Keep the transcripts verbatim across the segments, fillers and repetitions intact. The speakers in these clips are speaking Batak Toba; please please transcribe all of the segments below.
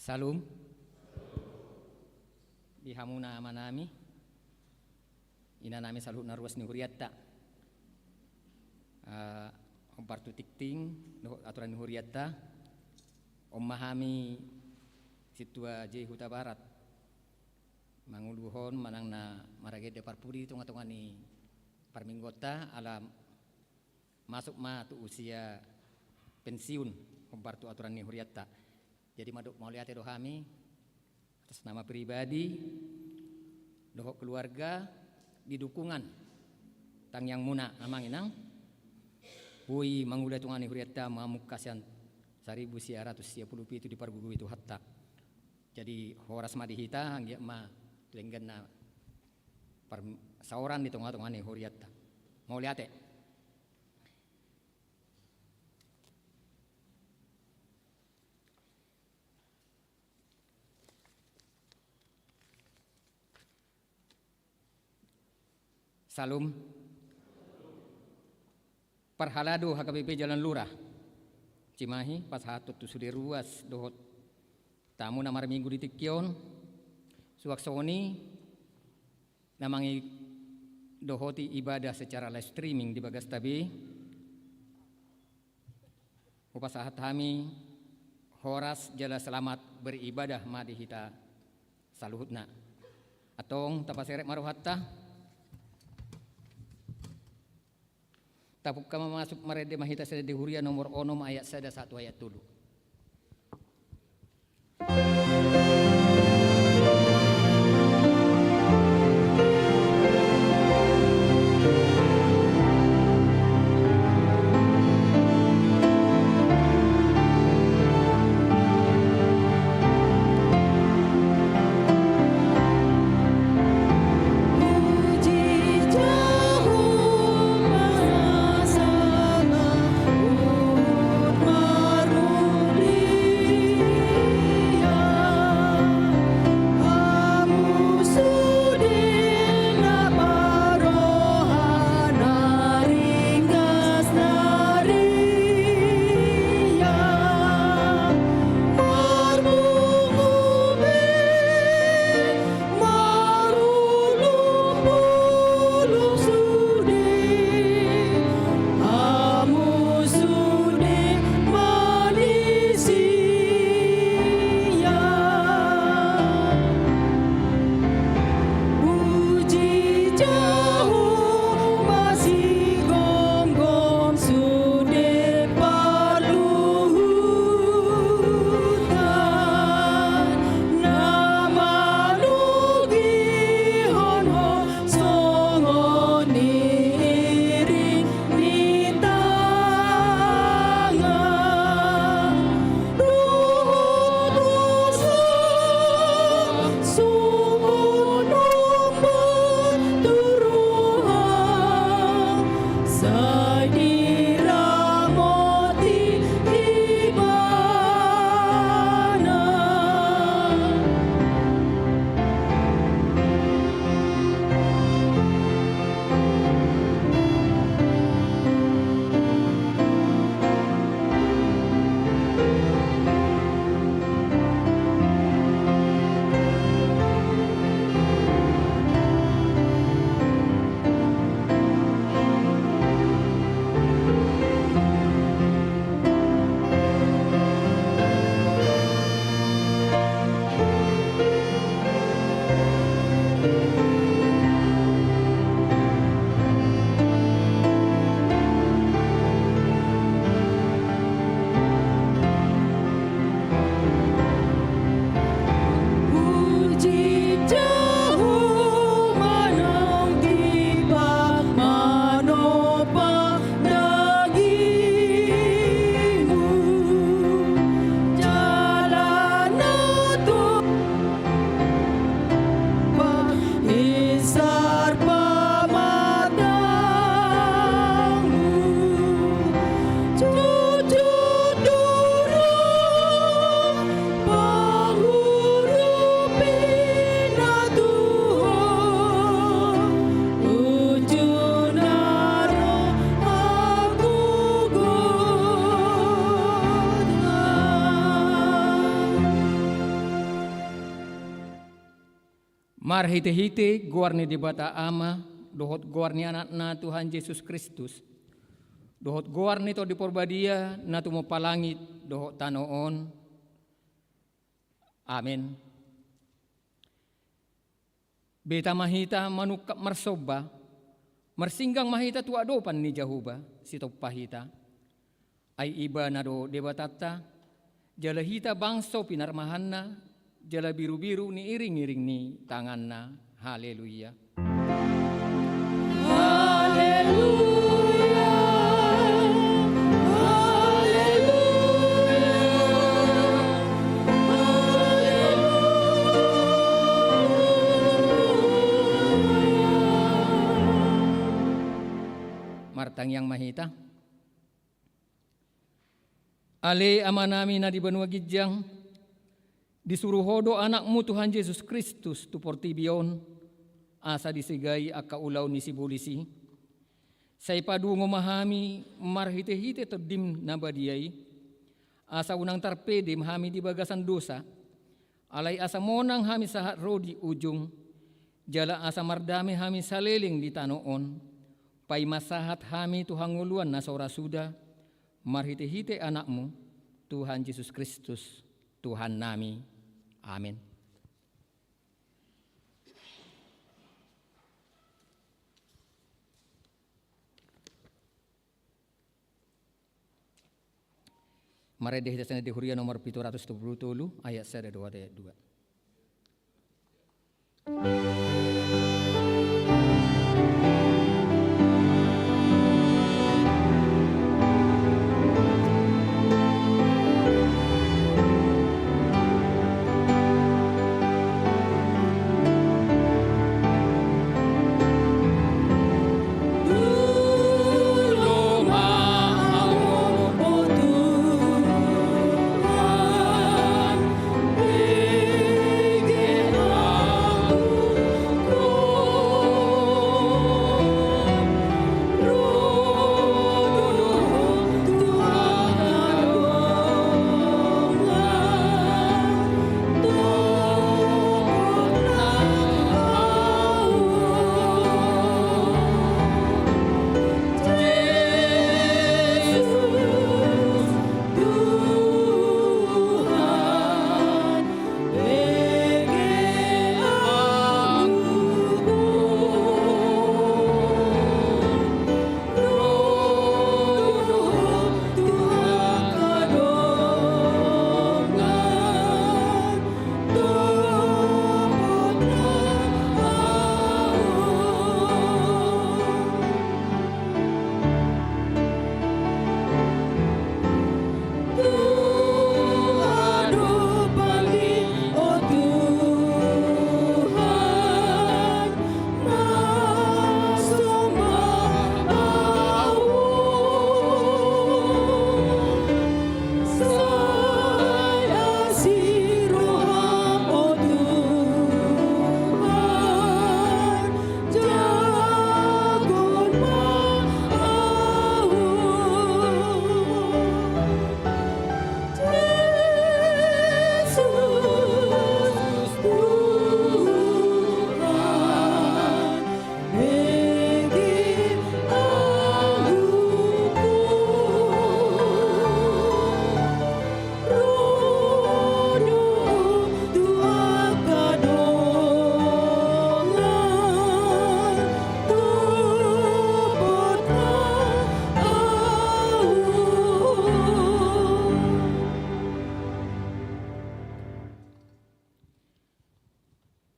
Salum. Di hamuna amanami, inanami saluhut na ruas ni hurianta. Ah, hombar tu tingting dohot aturan ni hurianta, on ma hami sintua J Huta Barat manguluhon manang na maragenda parpudi di tonga-tonga ni parmingguonta, ala masuk ma tu usia pensiun, hombar tu aturan ni hurianta. Jadi mandok mauliate do hami atas nama pribadi dohot keluarga di dukungan tangiangmuna, amang inang, boi mangula di tonga ni hurianta mamungka sian saribu sia ratus sia pulu pitu dipargogoi Tuhanta. Jadi horas ma di hita, anggiat ma tu dengganna par-, saoran di tonga-tonga ni hurianta. Mauliate. Salum. Parhalado H K B P Jalan Lurah Cimahi, pasahathon tu sude ruas dohot tamu na marminggu di tingki on. Suang songon i na mangidohoti ibadah secara live streaming di bagasta be, hupasahat hami horas jala selamat beribadah ma di hita saluhutna. Antong tapaserep ma rohanta. Tapungka ma masuk, marende ma hita sian Ende Huria nomor onom ayat sada sahat tu ayat tolu. Marhite-hite goar ni Debata Ama, dohot goar ni Anakna Tuhan Jesus Kristus, dohot goar ni Tondi Porbadia na tumompa langit dohot tano on. Amen. Beta ma hita manungkap marsomba, marsinggang ma hita tu adopan ni Jahowa, sitompa hita. Ai Ibana do Debatanta, jala hita bangso pinarmahanna, jala birubiru ni iringiring ni tanganna. Haleluya. Haleluya. Haleluya. Haleluya. Martangiang ma hita. Ale Amanami na di banua ginjang, disuru Ho do Anakmu Tuhan Jesus Kristus tu portibi on, asa disegai angka ulaon ni sibolis i. Sai padungo ma hami marhite-hite Tondim na badia i, asa unang tarpede hami di bagasan dosa, alai asa monang hami sahat ro di ujung, jala asa mardame hami saleleng di tano on, paima sahat hami tu hangoluan na so ra suda, marhite-hite Anakmu, Tuhan Jesus Kristus, Tuhannami. Amen. Marende hita sian di Huria nomor pitu ratus dua puluh tolu, ayat sada dohot ayat dua.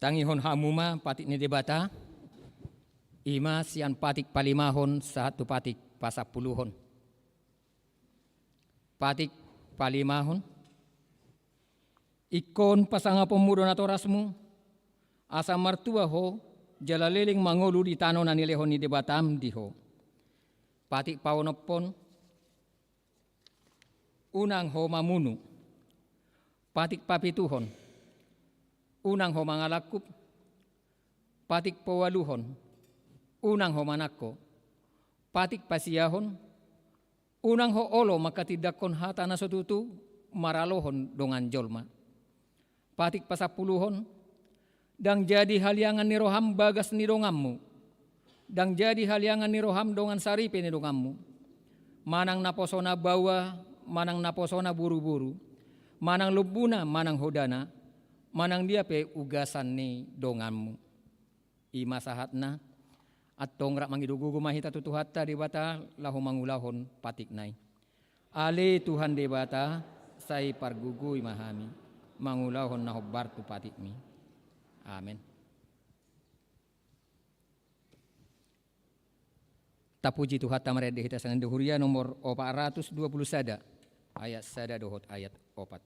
Tangihon hamu ma patik ni Debata, i ma sian patik palimahon sahat tu patik pasampuluhon. Patik palimahon. Ingkon pasangaponmu do natorasmu, asa martua ho, jala leleng mangolu di tano na nilehon ni Debatam di ho. Patik paonomhon. Unang ho mamunu. Patik papituhon. Unang ho mangalangkup. Patik paualuhon. Unang ho manangko. Patik pasiahon. Unang ho olo manghatindanghon hata na so tutu maralohon dongan jolma. Patik pasampuluhon. Ndang jadi haliangan ni roham bagas ni donganmu. Ndang jadi haliangan ni roham dongan saripe ni donganmu. Manang naposona baoa, manang naposona boruboru, manang lombuna, manang hodana, manang dia pe ugasan ni donganmu. I ma sahatna. Antong rap mangido gogo ma hita tu Tuhanta Debata laho mangulahon patikna i. Ale Tuhan Debata, sai pargogoi ma hami mangulahon na hombar tu patikmi. Amen. Tapuji Tuhanta, marende hita sian Ende Huria nomor opat ratus dua puluh sada, ayat sada dohot ayat opat.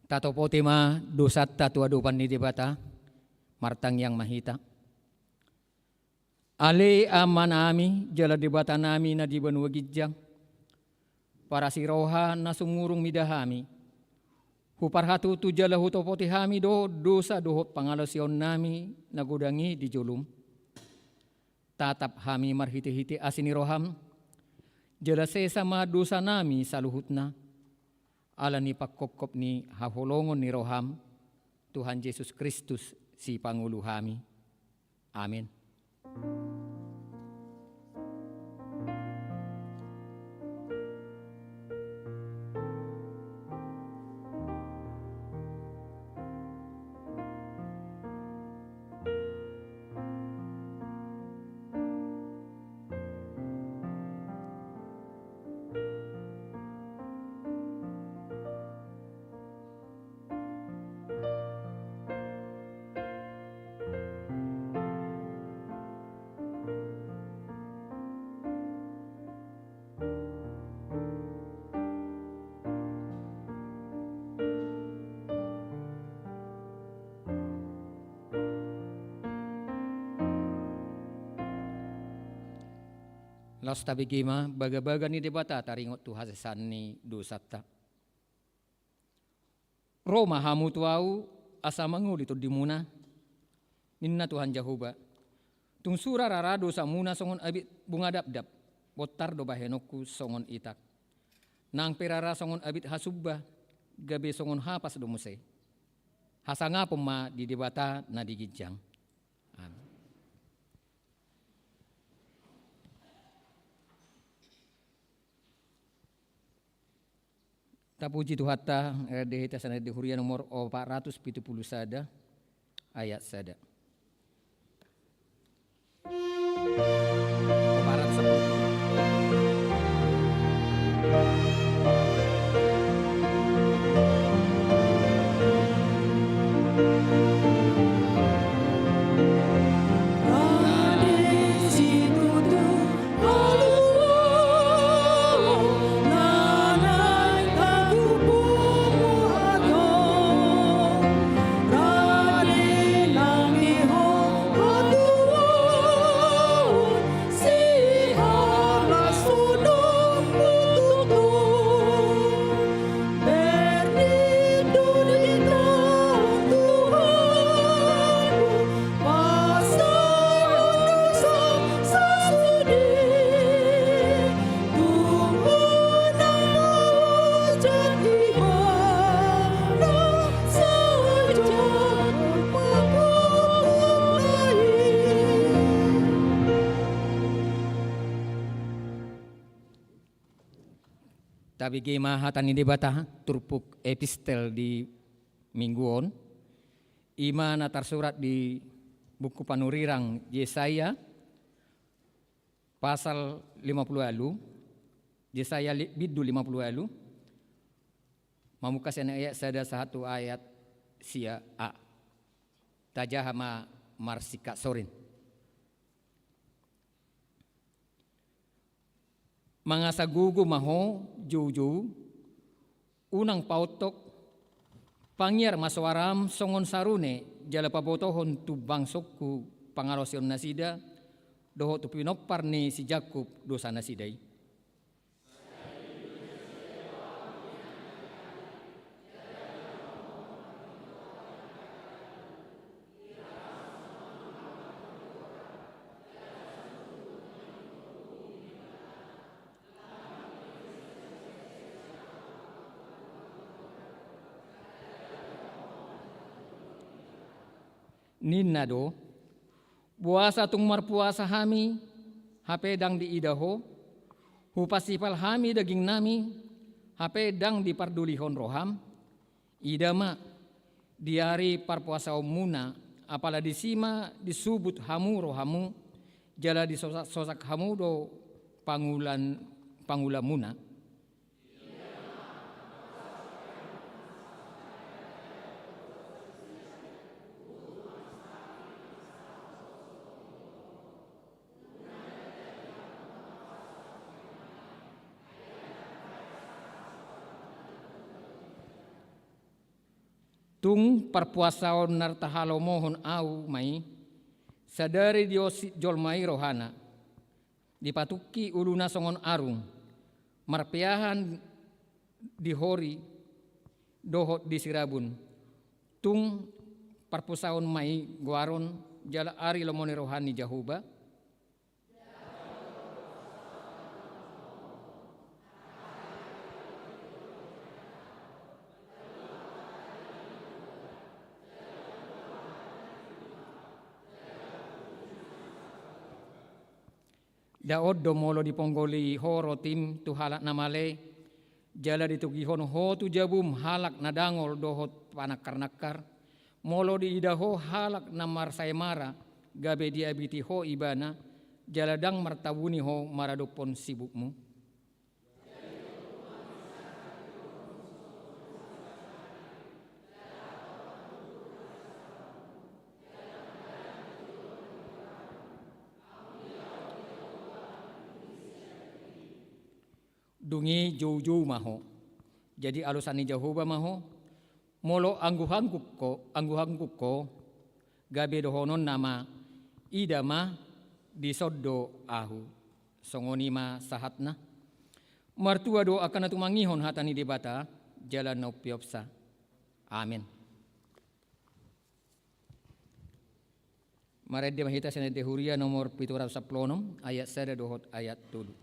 Tatopoti ma dosanta tu adopan ni Debata. Martangiang ma hita. Ale Amanami jala Debatanami na di banua ginjang, parasi roha na sumurung mida hami. Huparhatutu jala hutopoti hami do dosa dohot pangalaosionnami na godang i di jolom. Tatap hami marhitehite asi ni roham, jala sesa ma dosanami saluhutna, ala ni panghophop ni haholongon ni roham, Tuhan Jesus Kristus, Sipangolu hami. Amen. Laos tabege ma bagabaga ni Debata taringot tu hasesaan ni dosanta. Ro ma hamu tu Ahu asa mangoli tondimuna, ninna Tuhan Jahowa. Tung sura rara dosamuna songon abit bunga dapdap, bontar do bahenonku songon itak. Nang pe rara songon abit hasumba, gabe songon hapas do muse. Hasangapon ma di Debata na di ginjang. Amin. Tapuji Tuhanta, R D H T Sanad di Huria nomor opat ratus pitu puluh sada, ayat sada. Opat ratus sepuluh. Tabege ma hata ni Debata, turpuk epistel di minggu on. I ma na tarsurat di buku panurirang Jesaya, pasal lima puluh ualu, Jesaya li-, bindu lima puluh ualu, mamungka sian ayat sada sahat tu ayat sia a. Tajaha ma marsingkat sorin. Mangasa gogo ma ho, joujou, unang paontok, pangiar ma soaram songon sarune, jala pabotohon tu bangsongku pangalaosion nasida, dohot tu pinompar ni si Jakub dosa nasida i. Ninna do, boasa tung marpuasa hami, hape ndang diida ho? Huparsipal hami dagingnami, hape ndang dipardulihon roham? Ida ma, di ari parpuasaonmuna, apala disi ma disubut hamu rohamu, jala disosak-sosak hamu do pangulan-, pangulamuna. Tung parpuasaon na tahalomohon ahu ma i, sadari diosi jolma i rohana, dipatungki uluna songon arung, marpeahan di hori dohot di sirabun, tung parpuasaon ma i goaron jala ari lomo ni roha ni Jahowa. Dao do molo diponggoli ho rotim tu halak na male, jala ditogihon ho tu jabum halak na dangol dohot panangkar-nangkar, molo diida ho halak na marsaemara, gabe diabiti ho ibana, jala ndang martabuni ho maradophon sibukmu. Dung i joujou ma ho. Jadi alosan ni Jahowa ma ho, molo angguh-angguh ho, angguh-angguh ho, gabe dohononna ma, ida ma, dison do ahu. Songon i ma sahatna. Martua do angka na tumangihon hata ni Debata, jala na umpeopsa. Amen. Marende ma hita sian Ende Huria nomor pitu ratus sampulu onom, ayat sada dohot ayat tolu.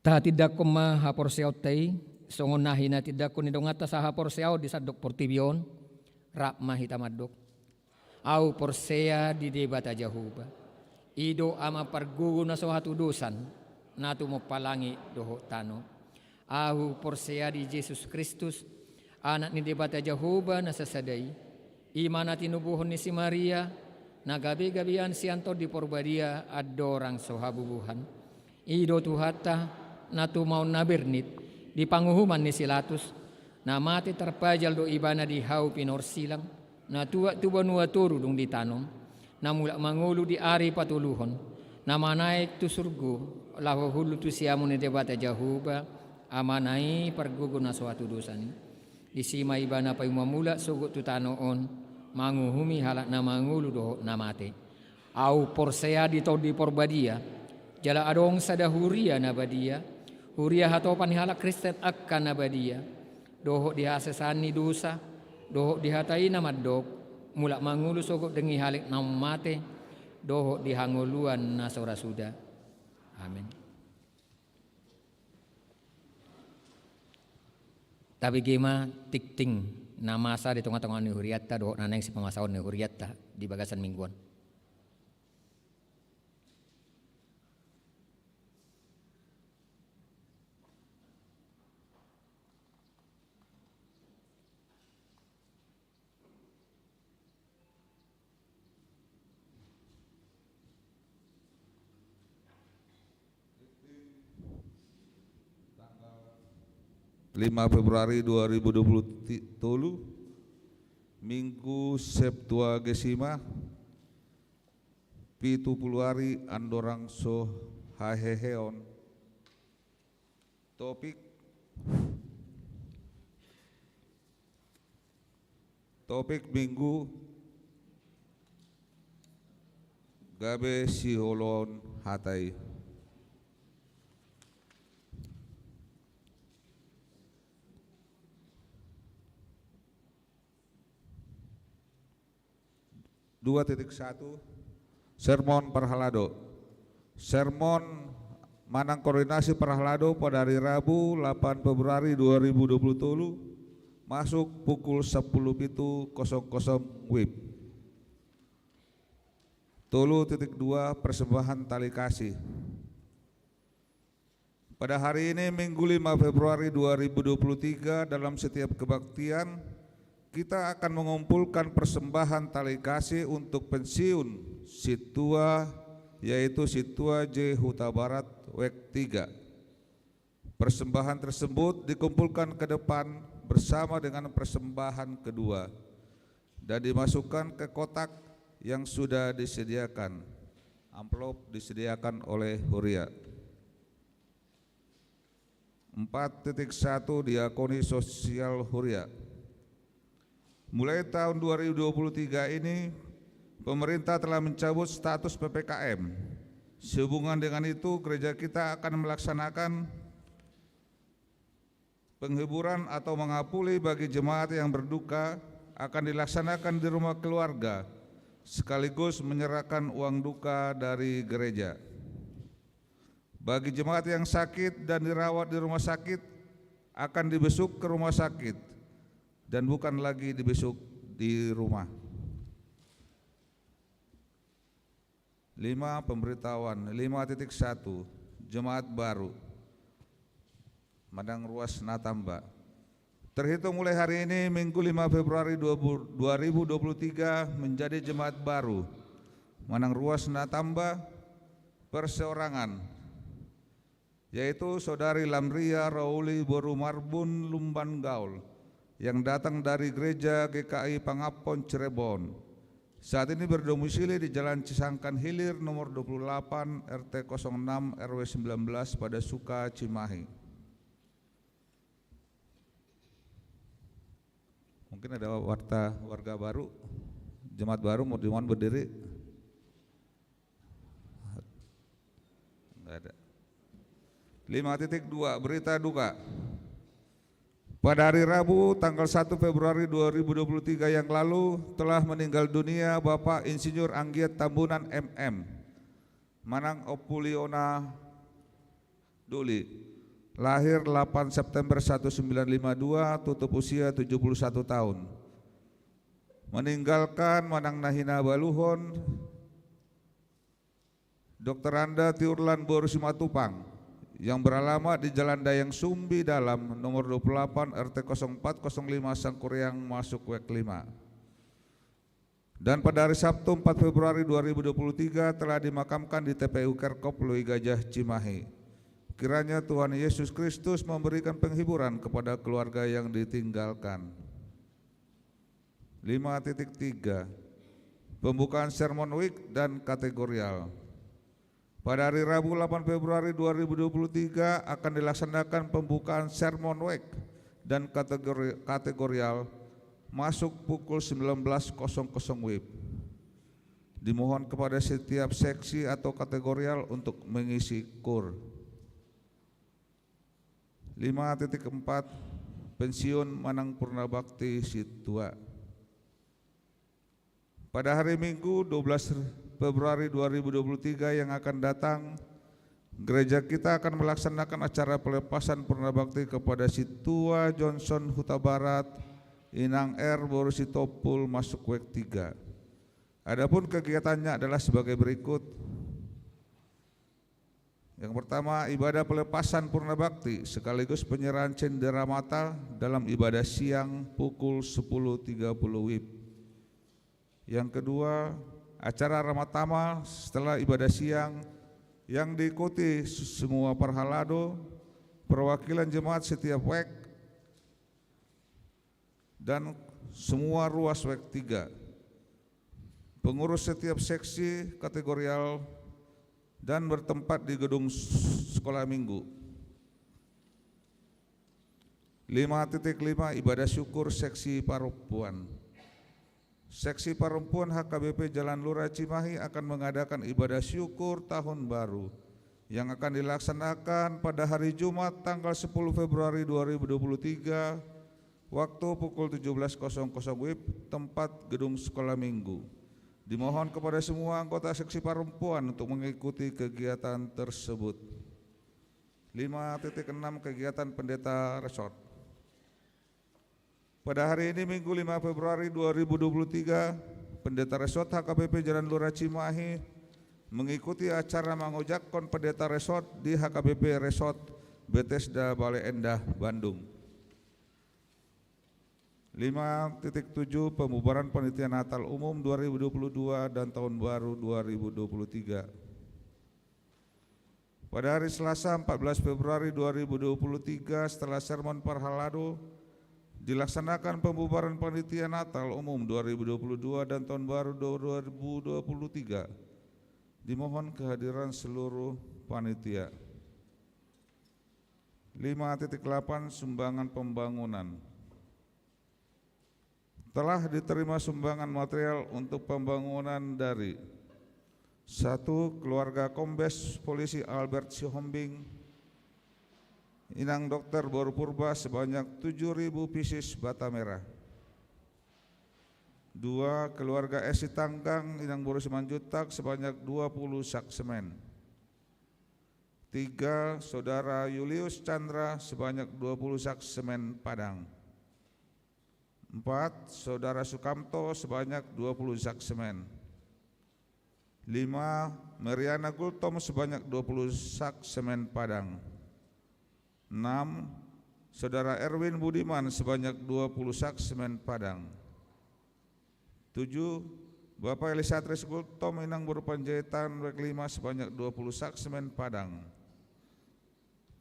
Tahatindangkon ma haporseaonta i, songon na hinatindangkon ni donganta sahaporseaon di sandok portibi on, rap ma hita mandok. Ahu porsea di Debata Jahowa, i do Ama pargogo na so hatudosan, na tumompa langit dohot tano. Ahu porsea di Jesus Kristus, Anak ni Debata Jahowa na sasada i, i ma na tinubuhon ni si Maria, na gabe gabean sian Tondi Porbadia andorang so habubuhan. I do Tuhanta, na tumaon na bernit, di panguhuman ni si Latus, na mate tarpajal do Ibana di hau pinorsilang, na tuat tu banua toru dung ditanom, na mulak mangolu di ari patoluhon, na manaek tu surgo, laho hundul tu siamun ni Debata Jahowa, Amana i pargogo na so hatudosan i. Disi ma Ibana paima mulak sogot tu tano on, manguhumi halak na mangolu dohot na mate. Ahu porsea di Tondi Porbadia, jala adong sada huria na badia, huria hatopan ni halak Kristen angka na badia, dohot di hasesaan ni dosa, dohot di hata i na mandok, mulak mangolu sogot dengan halak naung mate, dohot di hangoluan na so ra suda. Amen. Tabege ma tingting na masa di tonga-tonga ni hurianta dohot na naeng sipamasaon ni hurianta di bagasan minggu on. Lima Februari dua ribu dua puluh tolu, Minggu Septuagesima, pitu pulu ari andorang so haheheon. Topik, topik Minggu, gabe sioloan hata i. Dua titik satu, sermon parhalado. Sermon manang koordinasi parhalado pada hari Rabu, lapan Februari dua ribu dua puluh tolu, masuk pukul sepuluh pitu kosong kosong W I B. Tolu titik dua, persembahan tali kasih. Pada hari ini, Minggu lima Februari dua ribu dua puluh tiga, dalam setiap kebaktian, kita akan mengumpulkan persembahan tali kasih untuk pensiun Sintua, yaitu Sintua J Hutabarat W E K tiga. Persembahan tersebut dikumpulkan ke depan bersama dengan persembahan kedua dan dimasukkan ke kotak yang sudah disediakan. Amplop disediakan oleh Huria. Empat titik satu, diakoni sosial Huria. Mulai tahun dua ribu dua puluh tiga ini, pemerintah telah mencabut status P P K M. Sehubungan dengan itu, gereja kita akan melaksanakan penghiburan atau mengapuli bagi jemaat yang berduka akan dilaksanakan di rumah keluarga, sekaligus menyerahkan uang duka dari gereja. Bagi jemaat yang sakit dan dirawat di rumah sakit, akan dibesuk ke rumah sakit dan bukan lagi dibesuk di rumah. Lima, pemberitahuan. Lima titik satu, jemaat baru. Manang ruas na tamba. Terhitung mulai hari ini, Minggu lima Februari dua ribu dua puluh tiga, menjadi jemaat baru, manang ruas na tamba, perseorangan, yaitu Saudari Lamria Rauli boru Marbun Lumban Gaol, yang datang dari Gereja G K I Pangampon, Cirebon. Saat ini berdomisili di Jalan Cisangkan Hilir nomor dua puluh delapan, R T kosong enam, R W sembilan belas, pada Suka, Cimahi. Mungkin ada warta, warga baru, jemaat baru mau dimohon berdiri. Enggak ada. Lima titik dua, berita duka. Pada hari Rabu, tanggal satu Februari dua ribu dua puluh tiga yang lalu, telah meninggal dunia Bapak Insinyur Anggiat Tambunan, M M, manang Ompuliona Doli, Lahir lapan September satu sembilan lima dua, tutup usia tujuh puluh satu tahun. Meninggalkan manang na hinabaluhon, Doktoranda Tiurlan boru Simatupang, yang beralamat di Jalan Dayang Sumbi Dalam, nomor dua puluh delapan, R T kosong empat kosong lima, Sangkuriang, masuk wek lima. Dan pada hari Sabtu, empat Februari dua ribu dua puluh tiga, telah dimakamkan di T P U Kerkop Lui Gajah Cimahi. Kiranya Tuhan Yesus Kristus memberikan penghiburan kepada keluarga yang ditinggalkan. Lima titik tiga. Pembukaan sermon week dan kategorial. Pada hari Rabu, delapan Februari dua ribu dua puluh tiga, akan dilaksanakan pembukaan sermon week dan kategori-, kategorial masuk pukul sembilan belas kosong kosong W I B. Dimohon kepada setiap seksi atau kategorial untuk mengisi kur. Lima titik empat. Pensiun manang purna bakti sintua. Pada hari Minggu, dua belas Februari dua ribu dua puluh tiga yang akan datang, gereja kita akan melaksanakan acara pelepasan purna bakti kepada Sintua Johnson Hutabarat, Inang R boru Sitompul, masuk wek tiga. Adapun kegiatannya adalah sebagai berikut. Yang pertama, ibadah pelepasan purna bakti sekaligus penyerahan cendera mata dalam ibadah siang pukul sepuluh tiga puluh W I B. Yang kedua, acara ramatama setelah ibadah siang yang diikuti s-, semua parhalado, perwakilan jemaat setiap wek, dan semua ruas wek tiga, pengurus setiap seksi kategorial, dan bertempat di gedung s-, sekolah minggu. Lima titik lima. Ibadah syukur seksi parompuan. Seksi parompuan H K B P Jalan Lura Cimahi akan mengadakan ibadah syukur tahun baru yang akan dilaksanakan pada hari Jumat, tanggal sepuluh Februari dua ribu dua puluh tiga, waktu pukul tujuh belas kosong kosong W I B, tempat gedung sekolah minggu. Dimohon kepada semua anggota seksi parompuan untuk mengikuti kegiatan tersebut. Lima titik enam. Kegiatan pendeta resort. Pada hari ini, Minggu, lima Februari dua ribu dua puluh tiga, Pendeta Resort H K B P Jalan Lura Cimahi mengikuti acara mangojakkon Pendeta Resort di H K B P Resort Bethesda Bale Endah, Bandung. Lima titik tujuh. Pembubaran Panitia Natal Umum dua ribu dua puluh dua dan Tahun Baru dua ribu dua puluh tiga. Pada hari Selasa, empat belas Februari dua ribu dua puluh tiga, setelah sermon parhalado, dilaksanakan pembubaran Panitia Natal Umum dua ribu dua puluh dua dan Tahun Baru dua ribu dua puluh tiga. Dimohon kehadiran seluruh panitia. Lima titik delapan. Sumbangan pembangunan. Telah diterima sumbangan material untuk pembangunan dari: satu, keluarga Kombes Polisi Albert Sihombing, Inang Dokter boru Purba, sebanyak tujuh ribu pieces bata merah. Dua, keluarga S Sitanggang, Inang boru Simanjuntak, sebanyak dua puluh sak semen. Tiga, Saudara Julius Chandra, sebanyak dua puluh sak semen Padang. Empat, Saudara Sukamto, sebanyak dua puluh sak semen. Lima, Meriana Gultom, sebanyak dua puluh sak semen Padang. Enam, Saudara Erwin Budiman, sebanyak dua puluh sak semen Padang. Tujuh, Bapak Elisatris Gultom, Inang boru Panjaitan, wek lima, sebanyak dua puluh sak semen Padang.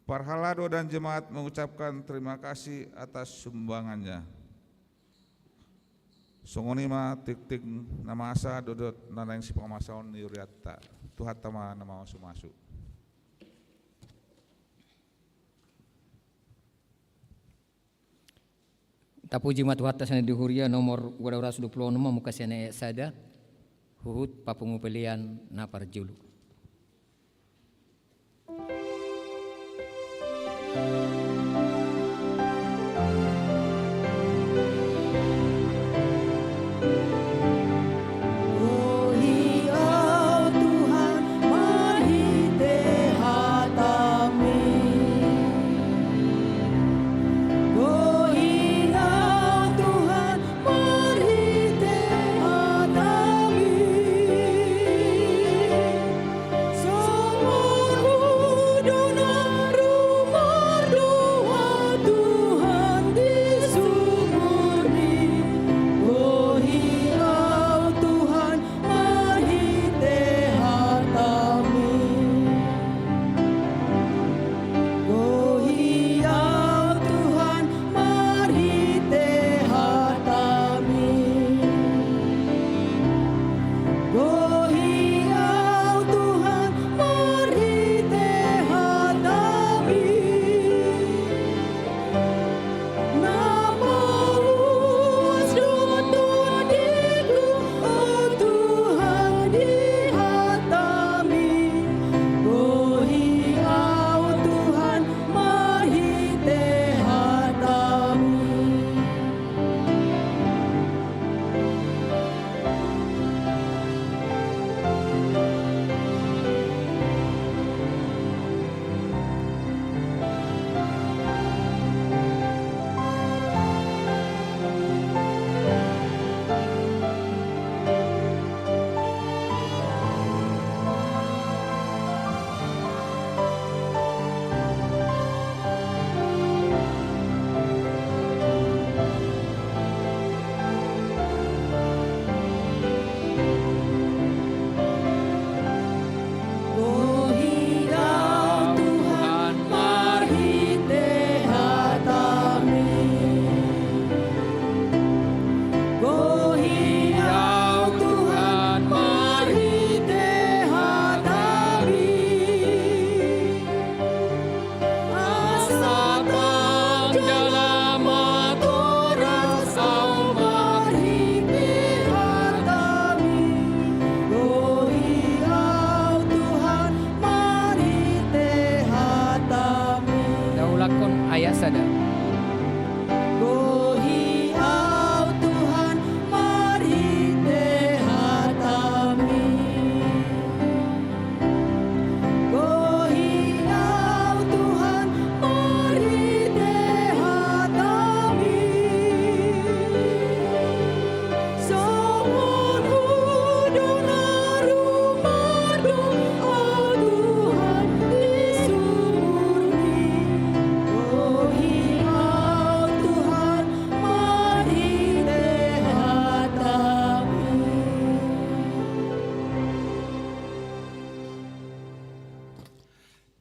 Parhalado dan jemaat mengucapkan terima kasih atas sumbangannya. Songon i ma tingting na masa dohot na naeng sipamasaon ni hurianta. Tuhanta ma na mamasumasu. Tapuji ma Tuhanta sian na di huria nomor ualu ratus dua puluh onom, mamungka sian ayat sada, huhut papungu pelean na parjolo. Puji Ho Tuhan, marhite hata-Mi.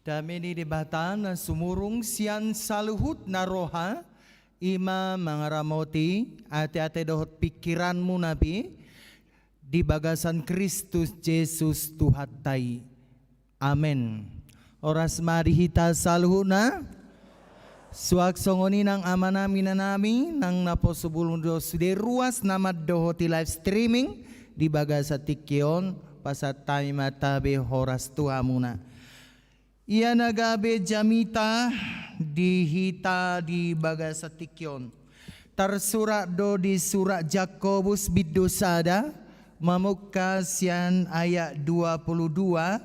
Dame ni Debata na sumurung sian saluhutna roha, i ma mangaramoti ateate dohot pingkiranmuna pe di bagasan Kristus Jesus Tuhanta i. Amen. Horas ma di hita saluhutna. Suang songon i nang amanami, inanami, nang naposobulung dohot sude ruas na mandohoti live streaming di bagasan tingki on, pasahat hami ma tabe horas tu hamuna. Ia na gabe jamita di hita di bagasan tingki on, tarsurat do di surat Jakobus bindu sada, mamungka sian ayat dua puluh dua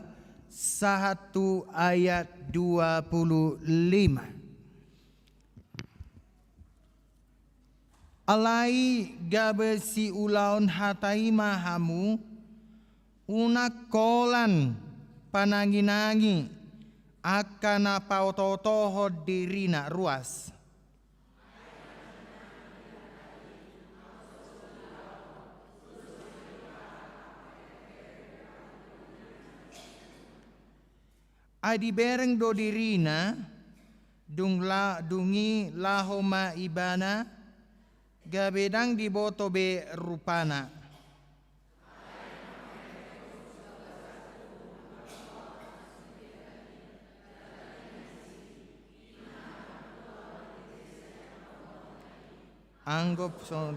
sahat tu ayat dua puluh lima. Alai gabe siulaon hata i ma hamu, unang holan pananginangi angka na paotootohon dirina. Ruas. Ai dibereng do dirina, dung la-, dung i laho ma ibana, gabe ndang diboto be rupana. Anggo so-,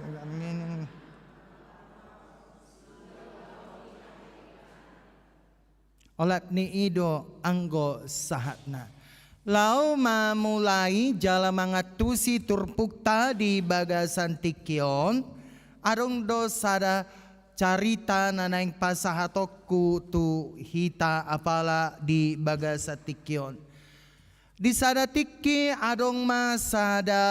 Olat ni i do anggo sahatna. Laho mamulai jala mangantusi turpukta di bagasan tingki on, adong do sada carita na naeng pasahatonku tu hita apala di bagasan tingki on. Di sada tingki adong ma sada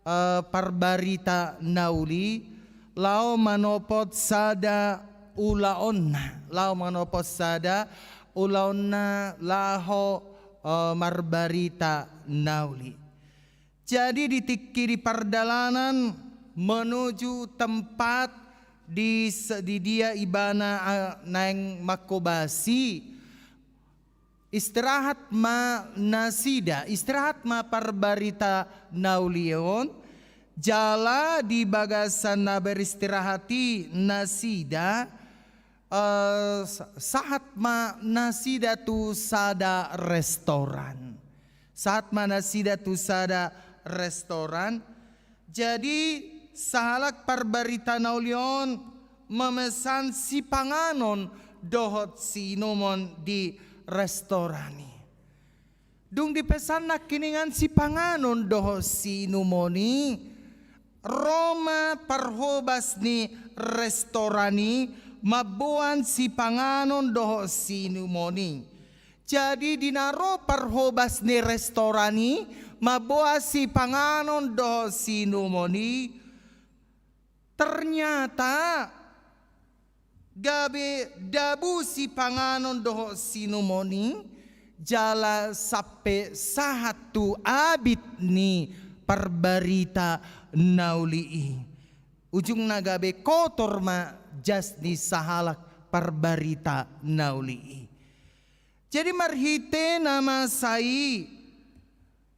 eh, parbarita na uli, laho manopot sada ulaonna, laho manopot sada ulaonna laho, eh, marbarita na uli. Jadi di tingki di pardalanan menuju tempat di se-, di dia ibana, eh, naeng manghobasi, istirahat ma nasida, istirahat ma parbarita na uli on, jala di bagasan na beristirahat i nasida, eh, sa-, sahat ma nasida tu sada restoran. Sahat ma nasida tu sada restoran. Jadi, sahalak parbarita na uli on memesan sipanganon dohot siinumon di restoran i. Dung dipesan nangkiningan sipanganon dohot siinumon i, ro ma parhobas ni restoran i mamboan sipanganon dohot siinumon i. Jadi, di na ro parhobas ni restoran i mamboan sipanganon dohot siinumon i, ternyata gabe dabu sipanganon dohot siinumon i, jala sampe sahat tu abit ni parbarita na uli i. Ujungna gabe kotor ma jas ni sahalak parbarita na uli i. Jadi marhite na masa i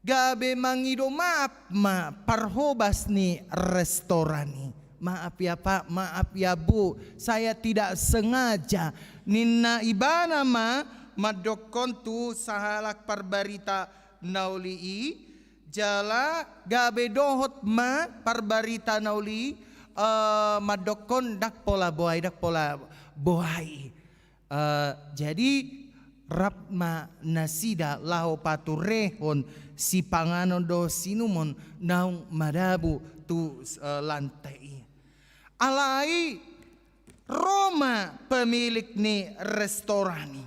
gabe mangido maaf ma parhobas ni restoran i. "Maaf ya Pak, maaf ya Bu, saya tidak sengaja," ninna ibana ma mandokkon tu sahalak parbarita na uli i. Jala gabe dohot ma parbarita na uli i, eh, mandokkon, "Ndang pola boha i, ndang pola boha i." Eh, jadi rap ma nasida laho paturehon sipanganon dohot siinumon naung madabu tu, eh, lante i. Alai ro ma pemilik ni restoran i.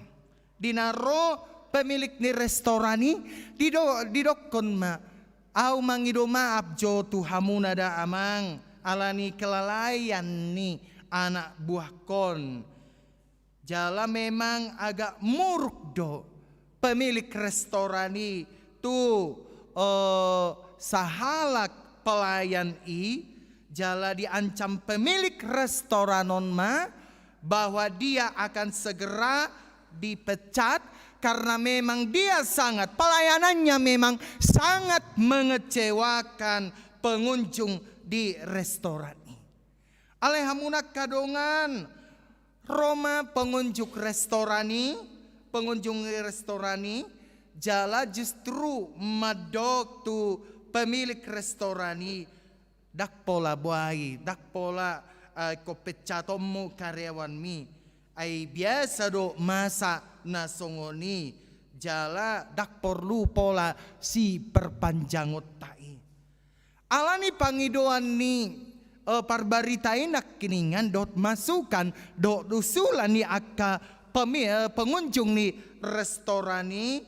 Di na ro pemilik ni restoran i, dido-, didokkon ma, "Ahu mangido maaf jo tu hamuna da Amang, ala ni kelalaian ni anak buahkon." Jala memang agak muruk do pemilik restoran i tu, eh, sahalak pelayan i, jala diancam pemilik restoran on ma bahwa dia akan segera dipecat karena memang dia sangat, pelayanannya memang sangat mengecewakan pengunjung di restoran ini. Alai hamu angka dongan, ro ma pengunjung restoran i, pengunjung restoran i, jala justru mandok tu pemilik restoran i, ndang pola boa i, ndang pola, eh, ingkon peccatonmu karyawanmi. Ai biasa do masa na songon i, jala ndang porlu pola siperpanjangonta i. Alani pangidoan ni, eh, parbarita i nangkiningan dohot masukan dohot usulan ni angka pemi-, eh, pengunjung ni restoran i,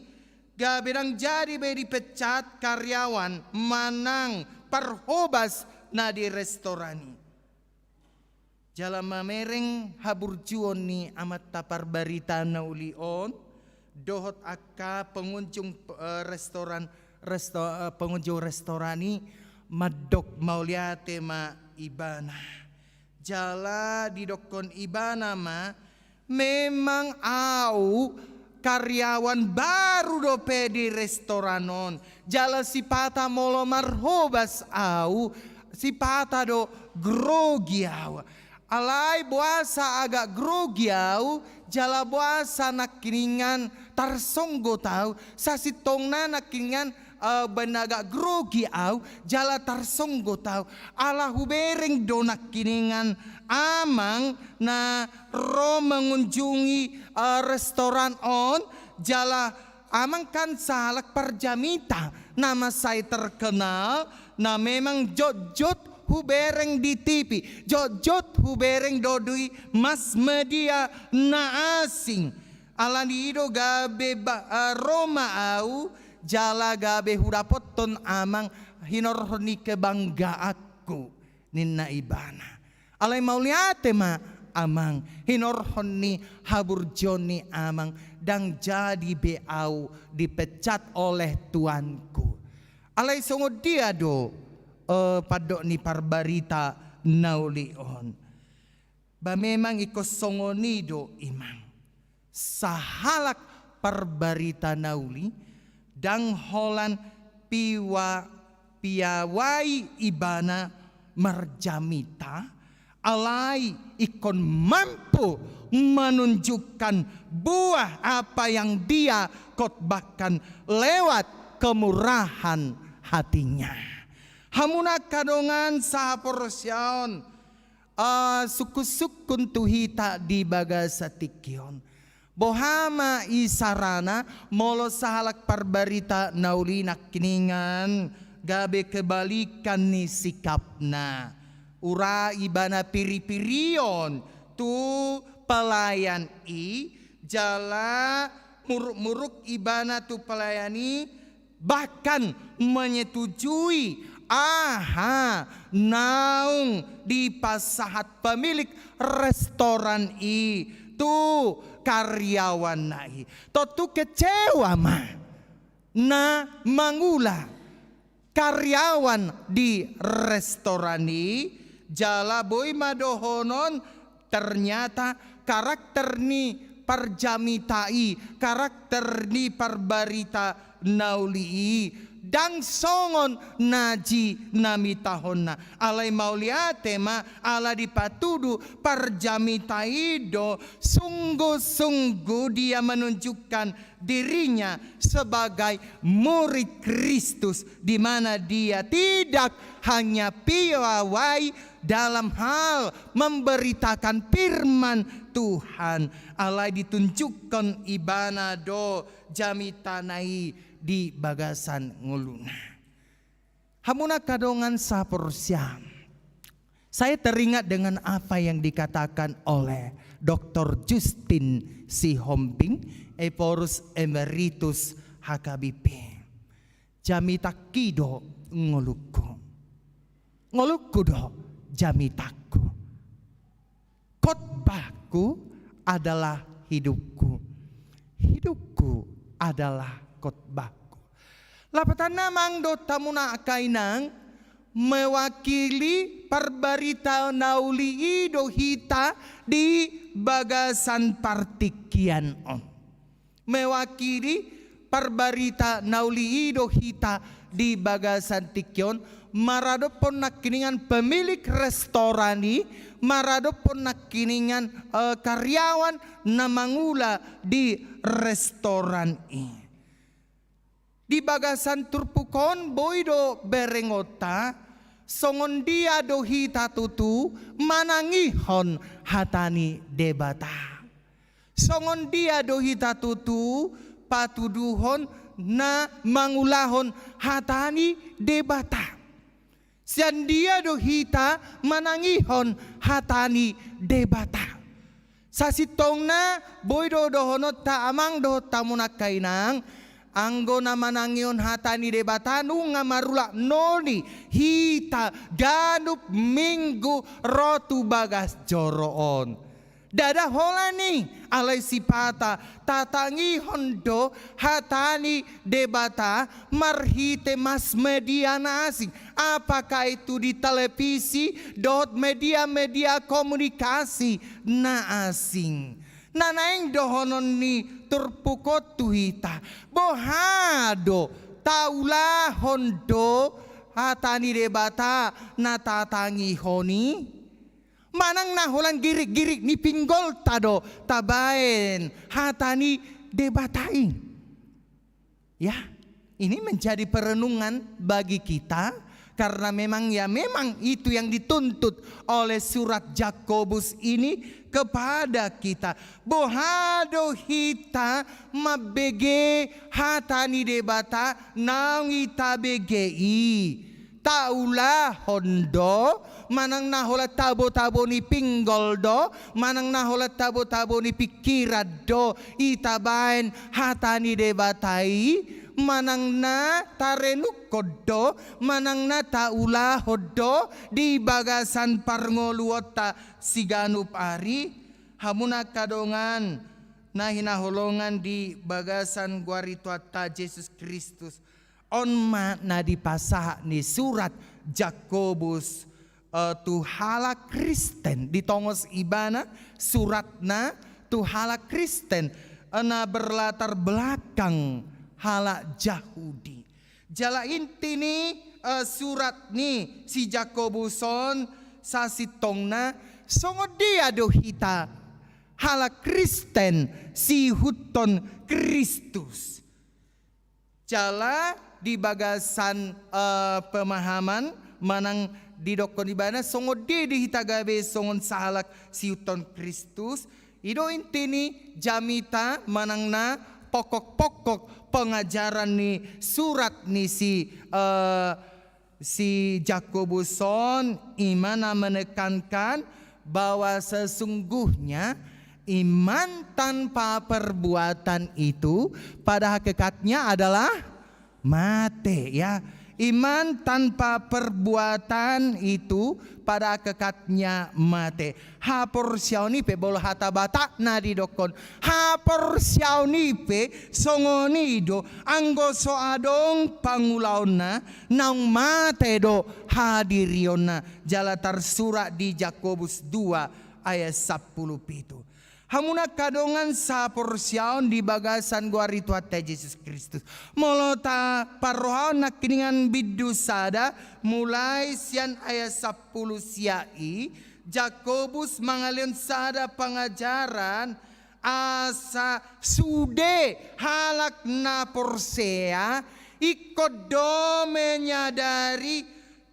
gabe ndang jadi be dipecat karyawan manang parhobas na di restoran i. Jala mamereng haburjuon ni amanta parbarita na uli on dohot angka pengunjung, eh, restoran, resto-, eh, pengunjung restoran i mandok mauliate ma ibana. Jala didokkon ibana ma, memang au karyawan baru dope di restoran on. Jala sipata molo marhobas au, sipata do grogi au. Alai boasa agak grogi au, jala boasa nangkiningan tarsonggot au, sasintongna nangkiningan, eh, baen agak grogi au, jala tarsonggot au. Ala hubereng do nangkiningan amang na ro mengunjungi, eh, restoran on, jala amang kan sahalak parjamita na mansai terkenal, na memang jotjot hubereng di T V, jotjot hubereng do di mass media na asing. Alani i do gabe ba-, eh, ro ma au, jala gabe hudapothon amang hinorhon ni kebanggaanku, ninna ibana. Alai mauliate ma amang, hinorhon ni haburjuon ni amang, ndang jadi be au dipecat oleh tuanku. Alai songon dia do, eh, pandok ni parbarita na uli on? Ba memang ingkon songon i do, imang. Sahalak parbarita na uli, ndang holan piwa-, piawai ibana marjamita, alai ingkon mampu menunjukkan buah apa yang dia khotbahkan lewat kemurahan hatinya. Hamu angka dongan sahaporseaon, eh, sungkunsungkun tu hita di bagasan tingki on. Boha ma isarana molo sahalak parbarita na uli nangkiningan gabe kebalikan ni sikapna. Ura ibana piripirion tu pelayan i, jala murukmuruk ibana tu pelayan i, bahkan menyetujui aha naung dipasahat pemilik restoran i tu karyawanna i. Tontu kecewa ma na mangula karyawan di restoran i, jala boi ma dohonon, ternyata karakter ni parjamita i, karakter ni parbarita na uli i, ndang songon na jinamitahonna. Alai mauliate ma, ala dipatudu parjamita i do sungguh-sungguh dia menunjukkan dirinya sebagai murid Kristus, di mana dia tidak hanya piawai dalam hal memberitakan firman Tuhan, alai ditunjukkon ibana do jamitana i di bagasan ngoluna. Hamu angka dongan sahaporseaon, saya teringat dengan apa yang dikatakan oleh Doktor Justin Sihombing, Ephorus Emeritus H K B P. Jamitangki do ngolungku. Ngolungku do jamitangku. Khotbahku adalah hidupku. Hidupku adalah khotbahku. Lapatanna, amang dohot hamu angka inang, mewakili parbarita na uli i do hita di bagasan partingkian on. mewakili parbarita na uli i do hita di bagasan tingki on, maradophon nangkiningan pemilik restoran i, maradophon nangkiningan, eh, karyawan na mangula di restoran i. Di bagasan turpuk on boi do berengonta, songon dia do hita tutu manangihon hata ni Debata. Songon dia do hita tutu patuduhon na mangulahon hata ni Debata. Sian dia do hita manangihon hata ni Debata. Sasintongna boi do dohononta amang dohot hamu nangkaningan, anggo na manangihon hata ni Debata nunga marulak noni hita ganup minggu ro tu bagas joro on. Ndada holan i, alai sipata tatangihon do hata ni Debata marhite mass media na asing, apakah itu di televisi dohot media-media komunikasi na asing. Na naeng dohonon ni turpuk on tu hita, boha do, taulahon do hata ni Debata na tatangihon i? Manang na holan girik-girik ni pinggolta do tabaen hata ni Debata i? Ya, ini menjadi perenungan bagi kita, karena memang, ya, memang itu yang dituntut oleh surat Jakobus ini kepada kita. Boha do hita mambege hata ni Debata naung tabege i? Taulahon do, manang na holan tabo-tabo ni pinggol do, manang na holan tabo-tabo ni pingkiran do i tabaen hata ni Debata i, manang na tarenungkon do, manang na taulahon do di bagasan parngoluonta siganup ari? Hamu angka dongan na hinaholongan di bagasan goar ni Tuhanta Jesus Kristus, on ma na dipasahat ni surat Jakobus, eh, tu halak Kristen. Ditongos ibana suratna tu halak Kristen, eh, na berlatar belakang halak Jahudi. Jala inti ni, eh, surat ni si Jakobus on sasintongna, songon dia do hita halak Kristen siihuthon Kristus? Jala di bagasan, eh, pemahaman manang didokkon ibana songon dia do hita gabe songon sahalak siihuthon Kristus, i do inti ni jamita manang na pokok-pokok pengajaran ni surat ni si, eh, si Jakobus on, i ma na menekankan bahwa sesungguhnya iman tanpa perbuatan itu pada hakikatnya adalah mate, ya. Iman tanpa perbuatan itu pada hakikatnya mate. Haporseaon i pe, molo hata Batak na didokkon, haporseaon i pe songon i do, anggo so adong pangulaonna, naung mate do hadirionna. Jala tarsurat di Jakobus dua ayat sampulu pitu. Hamu angka dongan sahaporseaon di bagasan goar ni Tuhanta Jesus Kristus, molo taparrohahon nangkiningan bindu sada mulai sian ayat sampulu sia i, Jakobus mangalehon sada pangajaran asa sude halak na porsea ingkon do menyadari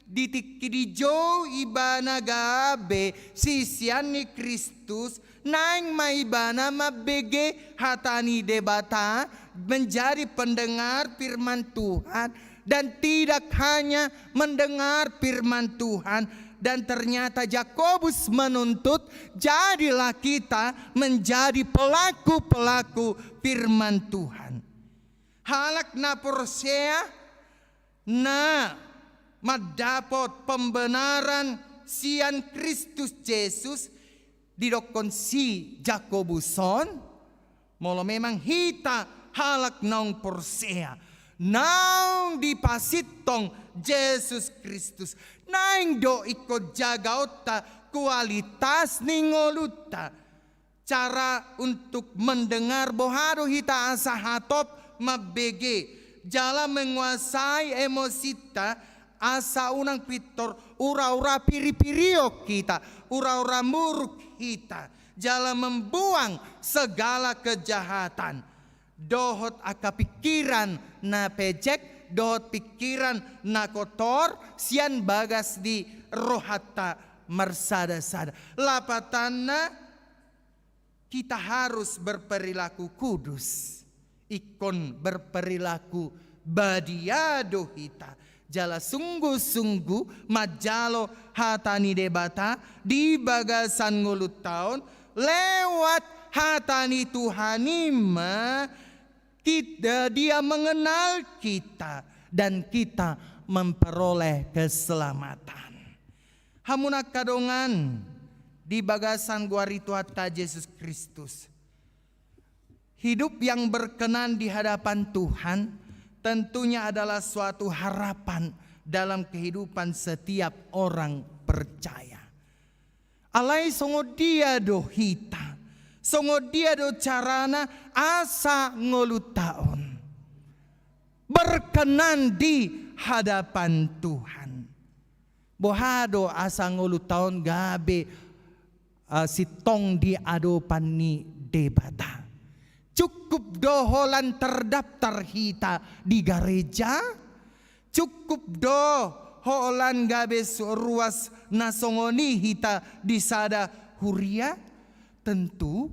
di tingki dijou ibana gabe sisean ni Kristus, naeng ma ibana mambege hata ni Debata, menjadi pendengar firman Tuhan, dan tidak hanya mendengar firman Tuhan, dan ternyata Jakobus menuntut, jadilah kita menjadi pelaku-pelaku firman Tuhan. Halak na porsea na mandapot pembenaran sian Kristus Jesus, didokkon si Jakobus on, molo memang hita halak naung porsea, naung dipasintong Jesus Kristus, naeng do ingkon jagaonta kualitas ni ngolunta. cara untuk mendengar, boha do hita asa hatop mambege jala menguasai emosinta, asa unang pintor ura-ura piri-pirion hita, ura-ura muruk hita, jala membuang segala kejahatan dohot angka pikiran na pejek, dohot pikiran na kotor sian bagas ni rohanta marsada-sada. Lapatanna, kita harus berperilaku kudus. Ingkon berperilaku badia do hita. Jala sungguh-sungguh manjalo hata ni Debata di bagasan ngolunta on, lewat hata ni Tuhan i ma kita, Dia mengenal kita dan kita memperoleh keselamatan. Hamu na angka dongan, di bagasan goar ni Tuhanta Jesus Kristus, hidup yang berkenan di hadapan Tuhan tentunya adalah suatu harapan dalam kehidupan setiap orang percaya. Alai songon dia do hita, songon dia do carana asa ngolunta on berkenan di hadapan Tuhan? Boha do asa ngolunta on gabe, eh, sintong di adopan ni Debata? Cukup do holan terdaftar hita di gareja? Cukup do holan gabe su-, ruas na songon i hita di sada huria? Tentu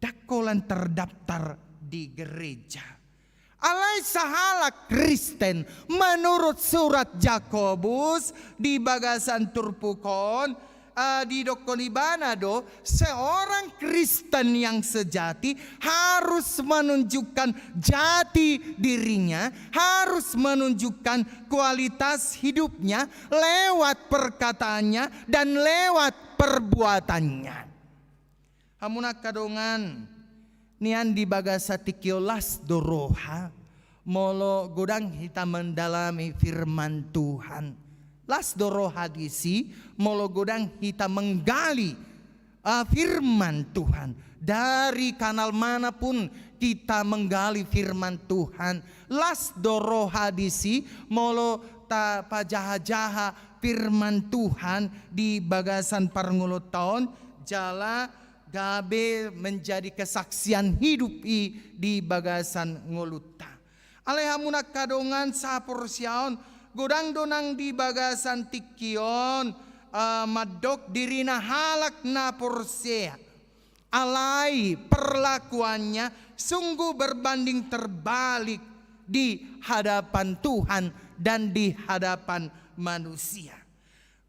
ndang holan terdaftar di gereja. Alai sahalak Kristen, menurut surat Jakobus di bagasan turpuk on, eh, didokkon ibana do, seorang Kristen yang sejati harus menunjukkan jati dirinya, harus menunjukkan kualitas hidupnya lewat perkataannya dan lewat perbuatannya. Hamu na angka dongan, nian di bagasan tingki on las do roha molo godang hita mendalami firman Tuhan. Las do roha disi molo godang hita menggali, ah, firman Tuhan. Dari kanal mana pun kita menggali firman Tuhan, las do roha disi molo tapajaha-jaha firman Tuhan di bagasan parngoluonta on, jala gabe menjadi kesaksian hidup i di bagasan ngolunta. Alai hamu na angka dongan sahaporseaon, godang do nang di bagasan tingki on, eh, mandok dirina halak na porsea. Alai perlakuannya sungguh berbanding terbalik di hadapan Tuhan dan di hadapan manusia.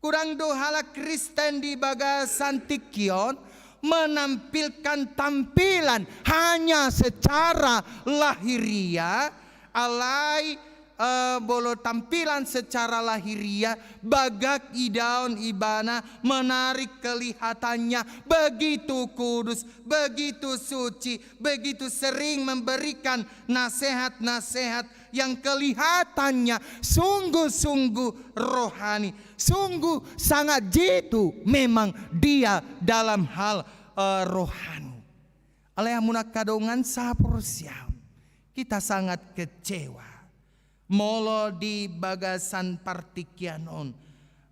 Godang do halak Kristen di bagasan tingki on menampilkan tampilan hanya secara lahiriah, alai, eh, molo tampilan secara lahiriah, bagak idaon ibana, menarik kelihatannya, begitu kudus, begitu suci, begitu sering memberikan nasihat-nasihat yang kelihatannya sungguh-sungguh rohani, sungguh sangat jitu memang dia dalam hal, eh, rohani. Alai hamu na angka dongan sahaporseaon, kita sangat kecewa molo di bagasan partingkian on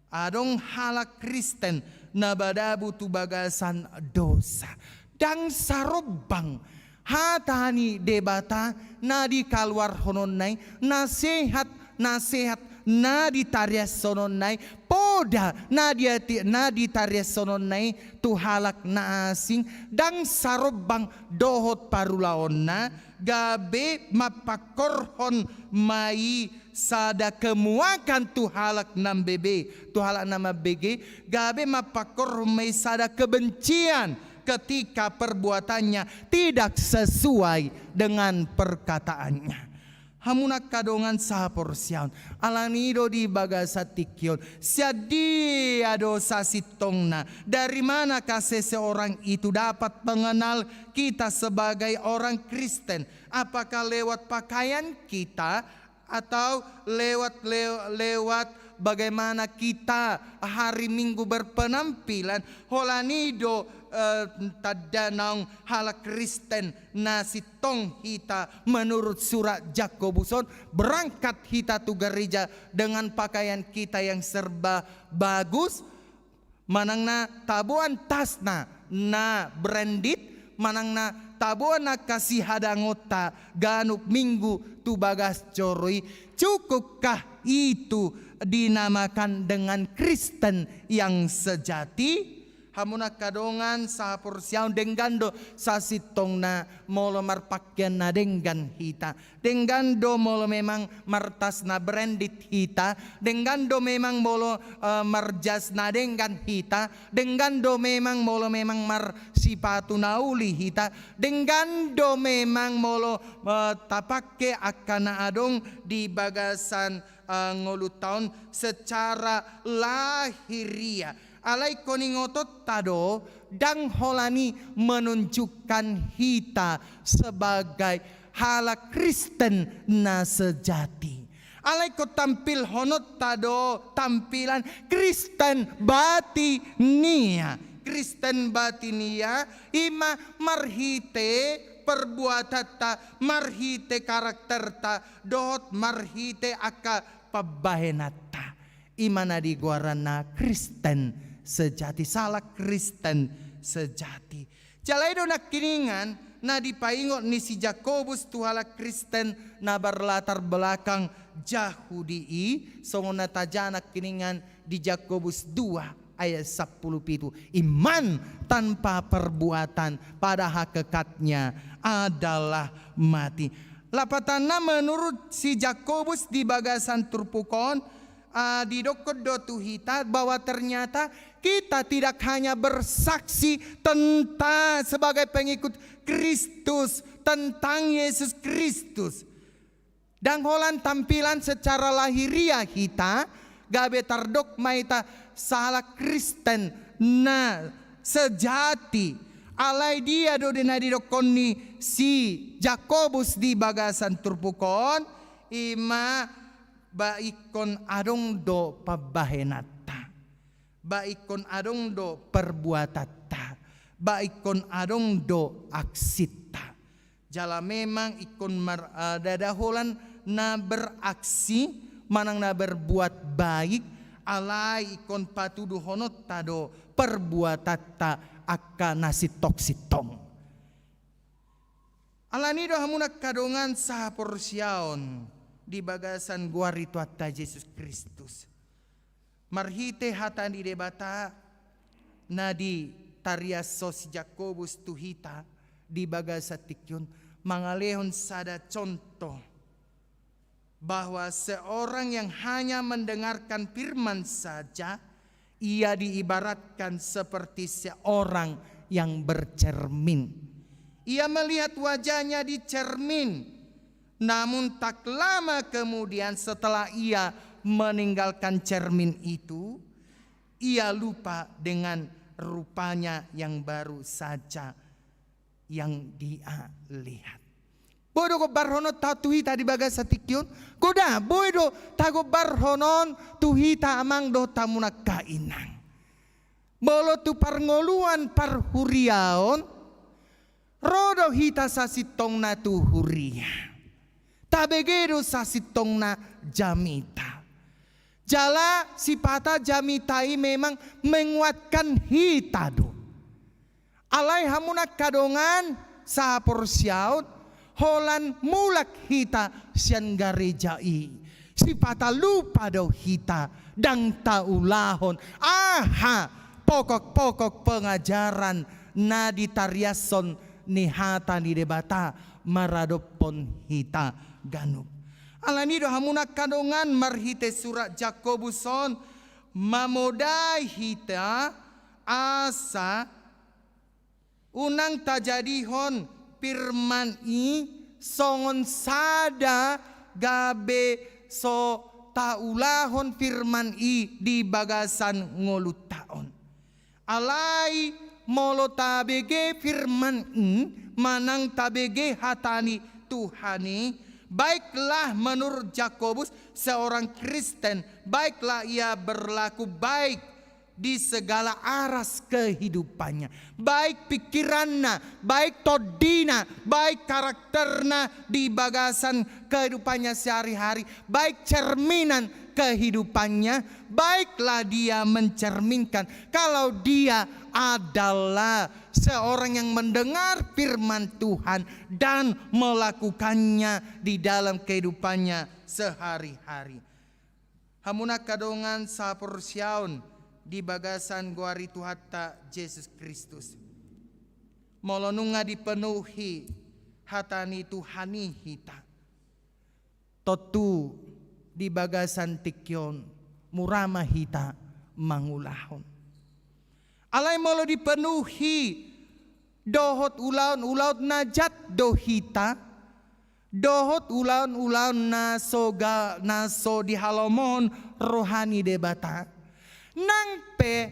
adong halak Kristen na madabu tu bagasan dosa. Ndang sarombang hata ni Debata na dikaluarhononna i, nasihat, nasihat na ditariashononna i, poda na diati-, na ditariashononna i tu halak na asing, ndang sarombang dohot parulaonna, gabe mampangkorhon ma i sada kemuakan tu halak na mambege, tu halak na mambege, gabe mampangkorhon ma i sada kebencian ketika perbuatannya tidak sesuai dengan perkataannya. Hamu na angka dongan sahaporseaon, alani i do di bagasan tingki on, sian dia do sasintongna? Dari manakah seseorang itu dapat mengenal kita sebagai orang Kristen? Apakah lewat pakaian kita atau lewat, lew-, lewat, bagaimana kita hari Minggu berpenampilan, holan i do, eh, tanda naung halak Kristen na sintong hita menurut surat Jakobus on, berangkat hita tu gereja dengan pakaian kita yang serba bagus, manang na taboan tasna na branded, manang na taboan angka sihadangonta ganup minggu tu bagas joro i, cukupkah itu dinamakan dengan Kristen yang sejati? Hamu na angka dongan sahaporseaon, denggan do sasintongna molo marpangkean na denggan hita. Denggan do molo memang martas na branded hita, denggan do memang molo, eh, marjas na denggan hita, denggan do memang molo memang marsipatu na uli hita, denggan do memang molo, eh, tapangke angka na adong di bagasan, eh, ngolunta on secara lahiriah. Alai ingkon ingotonta do, ndang holan i menunjukkan hita sebagai halak Kristen na sejati. Alai ingkon tampilhononta do tampilan Kristen batiniah. Kristen batiniah i ma marhite perbuatanta, marhite karakterta, dohot marhite angka pambahenanta. I ma na digoaranna Kristen sejati, halak Kristen sejati. Jala i do nangkiningan na dipaingot ni si Jakobus tu halak Kristen na berlatar belakang Jahudi i, songon na tajaha nangkiningan di Jakobus dua ayat sampulu pitu. Iman tanpa perbuatan pada hakikatnya adalah mati. Lapatanna, menurut si Jakobus di bagasan turpuk on, ah, didokkon do tu hita bahwa ternyata kita tidak hanya bersaksi tentang sebagai pengikut Kristus, tentang Yesus Kristus. Ndang holan tampilan secara lahiriah hita, gabe tardok ma hita halak Kristen na sejati. Alai dia do di na didokkon ni si Jakobus di bagasan turpuk on, i ma ba ingkon adong do pambahenanta, ba ingkon adong do perbuatanta, ba ingkon adong do aksinta. Jala memang ingkon mar-, eh, ndada holan na beraksi manang na berbuat baik, alai ingkon patuduhononta do perbuatanta angka na sintong-sintong. Alani do hamu na angka dongan sahaporseaon di bagasan goar ni Tuhanta Jesus Kristus. Marhite hata ni Debata na ditariashon si Jakobus tu hita di bagasan tingki on, mangalehon sada contoh bahwa seorang yang hanya mendengarkan firman saja, ia diibaratkan seperti seorang yang bercermin. Ia melihat wajahnya di cermin, namun tak lama kemudian setelah ia meninggalkan cermin itu, ia lupa dengan rupanya yang baru saja yang dia lihat. Boi do gombarhononta tu hita di bagasan tingki on? Godang, boi do tagombarhon on tu hita amang dohot hamu na angka inang. Molo tu parngoluan parhuriaon, ro do hita sasintongna tu huria. Tabege do sasintongna jamita. Jala sipata jamita i memang menguatkan hita do. Alai hamu na angka dongan sahaporseaon, holan mulak hita sian gareja i, sipata lupa do hita, ndang taulahon aha pokok-pokok pengajaran na ditariashon ni hata ni Debata maradophon hita ganup. Alani do hamu na angka dongan, marhite surat Jakobus on mamodai hita asa unang tajadihon firman i songon sada gabe so taulahon firman i di bagasan ngolunta on. Alai molo tabege firman i, manang tabege hata ni Tuhan i, Baiklah menurut Jakobus, seorang Kristen, baiklah ia berlaku baik di segala aras kehidupannya, baik pikiranna, baik tondina, baik karakterna di bagasan kehidupannya sehari-hari, baik cerminan kehidupannya, baiklah dia mencerminkan kalau dia adalah seorang yang mendengar firman Tuhan dan melakukannya di dalam kehidupannya sehari-hari. Hamu angka dongan saporseaon di bagasan goar ni Tuhanta Jesus Kristus. Molo nunga dipenuhi hata ni Tuhan i hita, tontu di bagasan tingki on mura ma hita mangulahon. Alai molo dipenuhi dohot ulaon-ulaon na jat do hita, dohot ulaon-ulaon na so ga-, na so dihalomohon roha ni Debata, nang pe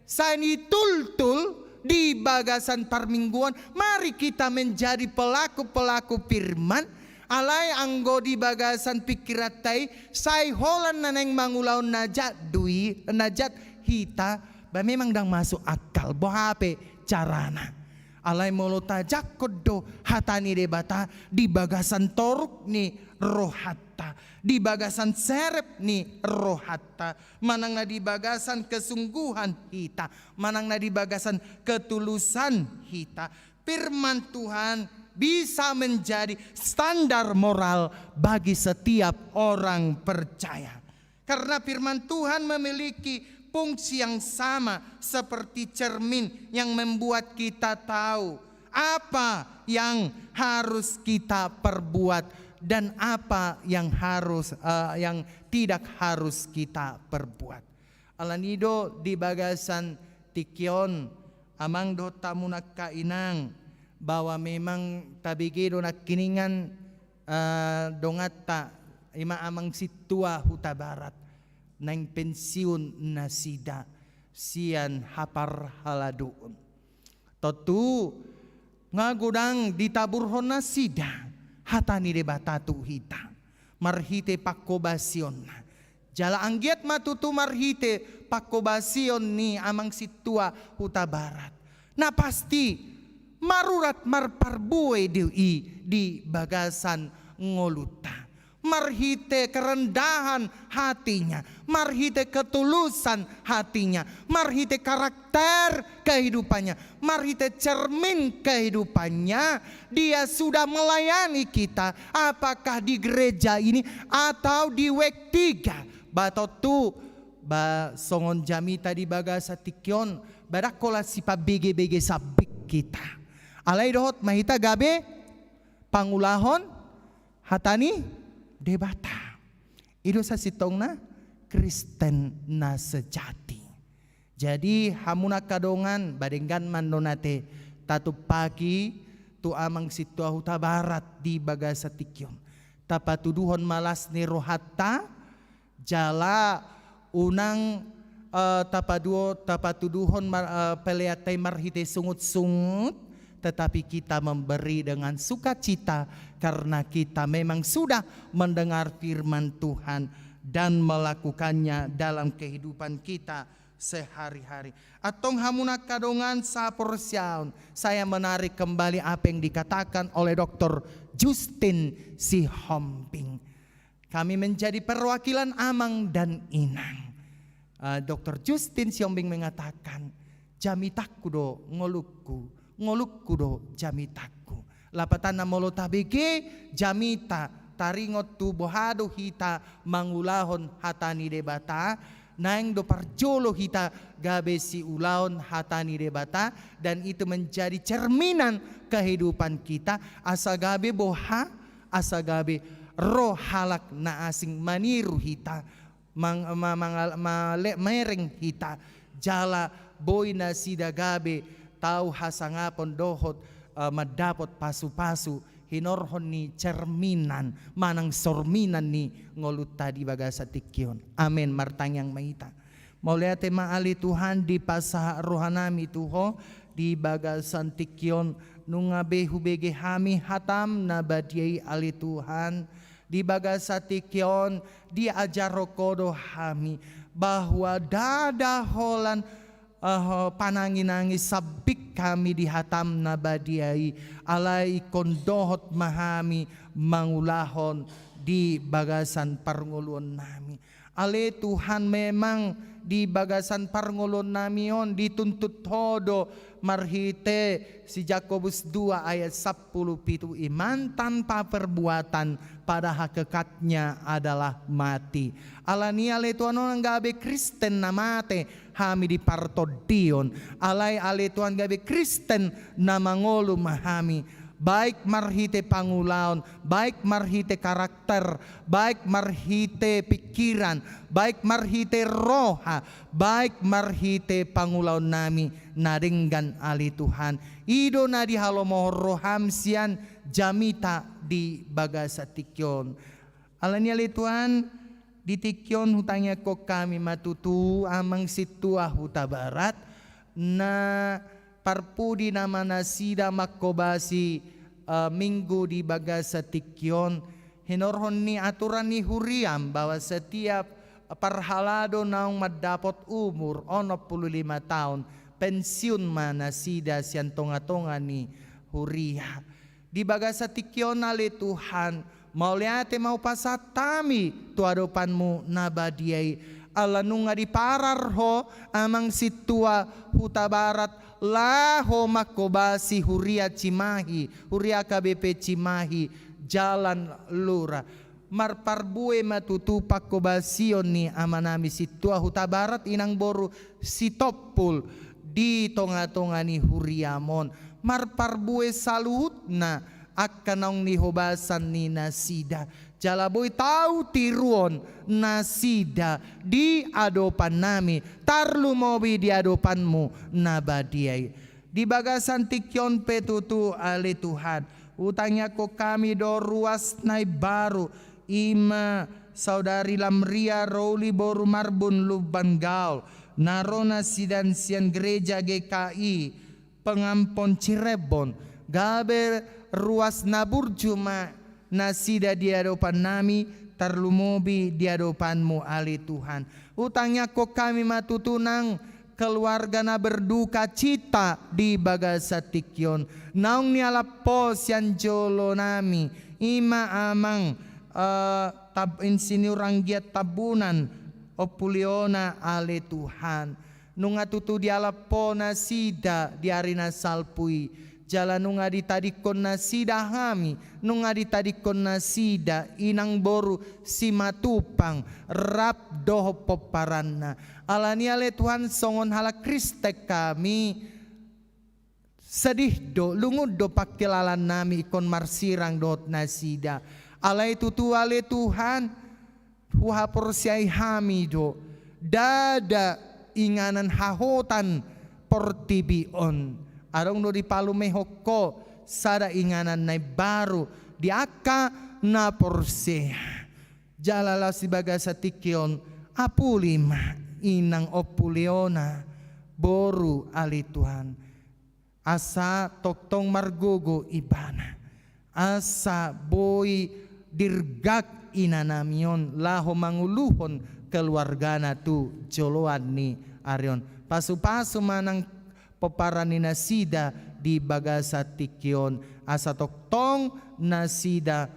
sai nitultul di bagasan parmingguon, mari kita menjadi pelaku-pelaku firman. Alai anggo di bagasan pikiranta i sai holan na naeng mangulahon na jat do i, na jat hita, ba memang ndang masuk akal, boha pe carana. Alai molo tajangkon do hata ni Debata di bagasan toruk ni rohanta, di bagasan serep ni rohanta, manang na di bagasan kesungguhan hita, manang na di bagasan ketulusan hita, firman Tuhan bisa menjadi standar moral bagi setiap orang percaya. Karena firman Tuhan memiliki fungsi yang sama seperti cermin yang membuat kita tahu apa yang harus kita perbuat dan apa yang harus, eh, yang tidak harus kita perbuat. Alani do di bagasan tingki on, amang dohot hamu angka inang, bahwa memang tabege do nangkiningan, eh, donganta, ima amang sintua Hutabarat, naeng pensiun nasida sian haparhaladoon. Tontu nga godang ditaburhon nasida hata ni Debata tu hita marhite pangkobasionna. Jala anggiat ma tutu marhite pangkobasion ni amang sintua Hutabarat, na pasti marurat marparbue do i di bagasan ngolunta. Marhite kerendahan hatinya, marhite ketulusan hatinya, marhite karakter kehidupannya, marhite cermin kehidupannya, dia sudah melayani kita, apakah di gereja ini atau di W T G. Ba tontu, ba songon jamita di bagasan tingki on, ba ndang holan sipambege-bege sambing hita. Alai dohot ma hita gabe pangulahon hata ni Debata. I do sasintongna Kristen na sejati. Jadi, hamu angka dongan, ba denggan ma on ate tatumpaki tu amang sintua Hutabarat di bagasan tingki on. Tapatuduhon ma las ni rohanta, jala unang, eh, tapaduo-, tapatuduhon mar-, eh, peleanta i marhite sungut-sungut, tetapi kita memberi dengan sukacita karena kita memang sudah mendengar firman Tuhan dan melakukannya dalam kehidupan kita sehari-hari. Antong hamu angka dongan saporseaon, saya menarik kembali apa yang dikatakan oleh doktor Justin Sihombing. Kami menjadi perwakilan amang dan inang. Eh, doktor Justin Sihombing mengatakan, "Jamitangku do ngolungku, ngolungku do jamitangku." Lapatanna molo tabege jamita, taringot tu boha do hita mangulahon hata ni Debata, naeng do parjolo hita gabe siulahon hata ni Debata, dan itu menjadi cerminan kehidupan kita, asa gabe boha, asa gabe ro halak na asing maniru hita, mang-, ma-, mangal-, male-, mereng hita, jala boi nasida gabe tau hasangapon dohot, eh, mandapot pasu-pasu hinorhon ni cerminan manang sorminan ni ngolunta di bagasan tingki on. Amen. Martangiang ma hita. Mauliate ma ale Tuhan dipasahat rohanami tu Ho di bagasan tingki on, nunga be hubege hami hatam na badia i ale Tuhan. Di bagasan tingki on diajarhon Ho do hami bahwa ndada holan, eh, panangi-nangi sambing hami di hataM na badia i, alai ingkon dohot ma hami mangulahon di bagasan parngoluonnami. Ale Tuhan, memang di bagasan parngoluonnami on dituntut Ho do marhite si Jakobus dua ayat sampulu pitu, iman tanpa perbuatan pada hakikatnya adalah mati. Alani i ale Tuhan, unang gabe Kristen na mate hami di partondion, alai ale Tuhan gabe Kristen na mangolu ma hami, baik marhite pangulaon, baik marhite karakter, baik marhite pikiran, baik marhite roha, baik marhite pangulaonnami na denggan ale Tuhan. I do na dihalomohon rohaM sian jamita di bagasan tingki on. Alani i ale Tuhan, di tingki on hutangiangkon hami ma tutu Amang Sintua Hutabarat, na parpudi nama nasida manghobasi, eh, Minggu di bagasan tingki on, hinorhon ni aturan ni huriaM bahwa setiap parhalado naung mandapot umur onom pulu lima taon, pensiun ma nasida sian tonga-tonga ni huria. Di bagasan tingki on ale Tuhan, mauliate ma hupasahat hami tu adopanMu na badia i, ala nunga diparar Ho Amang Sintua Hutabarat laho manghobasi huria Cimahi, huria H K B P Cimahi, Jalan Lurah. Marparbue ma tutu panghobasion ni amanami Sintua Hutabarat, inang boru Sitompul, di tonga-tonga ni huriaM on. Marparbue saluhutna angka naung nihobasan ni nasida, jala boi tau tiruon nasida di adopannami, tarlumobi di adopanMu na badia i. Di bagasan tingki on pe tutu ale Tuhan, hutangiangkon hami do ruas na imbaru, i ma saudari Lamria Roli boru Marbun Lumban Gaol, na ro nasida sian gereja G K I Pengampon Cirebon, gabe ruas na burju ma nasida di adopannami, tarlumobi di adopanMu ale Tuhan. Hutangiangkon hami ma tutu nang keluarga na berduka cita di bagasan tingki on, naung nialap Ho sian jolonami, i ma Amang, eh, Tab-, Insinyur Anggiat Tambunan, ompuliona ale Tuhan. Nunga tutu dialap Ho nasida di ari na salpu i, jala nunga ditadingkon nasida hami, nunga ditadingkon nasida inang boru Simatupang rap dohot pomparanna. Alani i ale Tuhan, songon halak Kristen hami, sedih do, lungun do pangkilalaannami ingkon marsirang dohot nasida. Alai tutu ale Tuhan, huhaporseai hami do, ndada inganan hahotan portibi on. Adong do dipalumehon Ho sada inganan na imbaru di angka na porsea. Jala laos di bagasan tingki on, apuli ma inang, ompuliona boru ale Tuhan. Asa tongtong margogo ibana, asa boi dirgak inanami on laho manguluhon keluargana tu joloan ni ari on. Pasupasu ma nang pomparan ni nasida di bagasan tingki on, asa tongtong nasida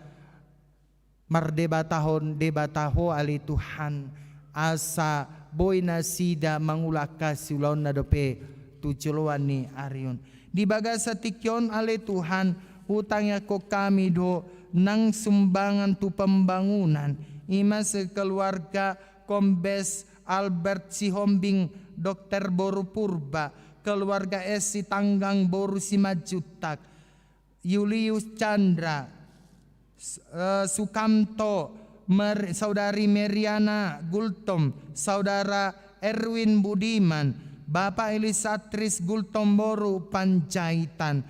mardebatahon debata Ho ale Tuhan, asa boi nasida mangula angka siulaonna dope tu joloan ni ari on. Di bagasan tingki on ale Tuhan, hutangiangkon hami do nang sumbangan tu pembangunan, i ma sekeluarga Kombes Albert Sihombing, Dokter boru Purba, keluarga S Sitanggang boru Simanjuntak, Julius Chandra, S-, eh, Sukamto, Mer-, saudari Meriana Gultom, saudara Erwin Budiman, Bapak Elisatris Gultom boru Panjaitan.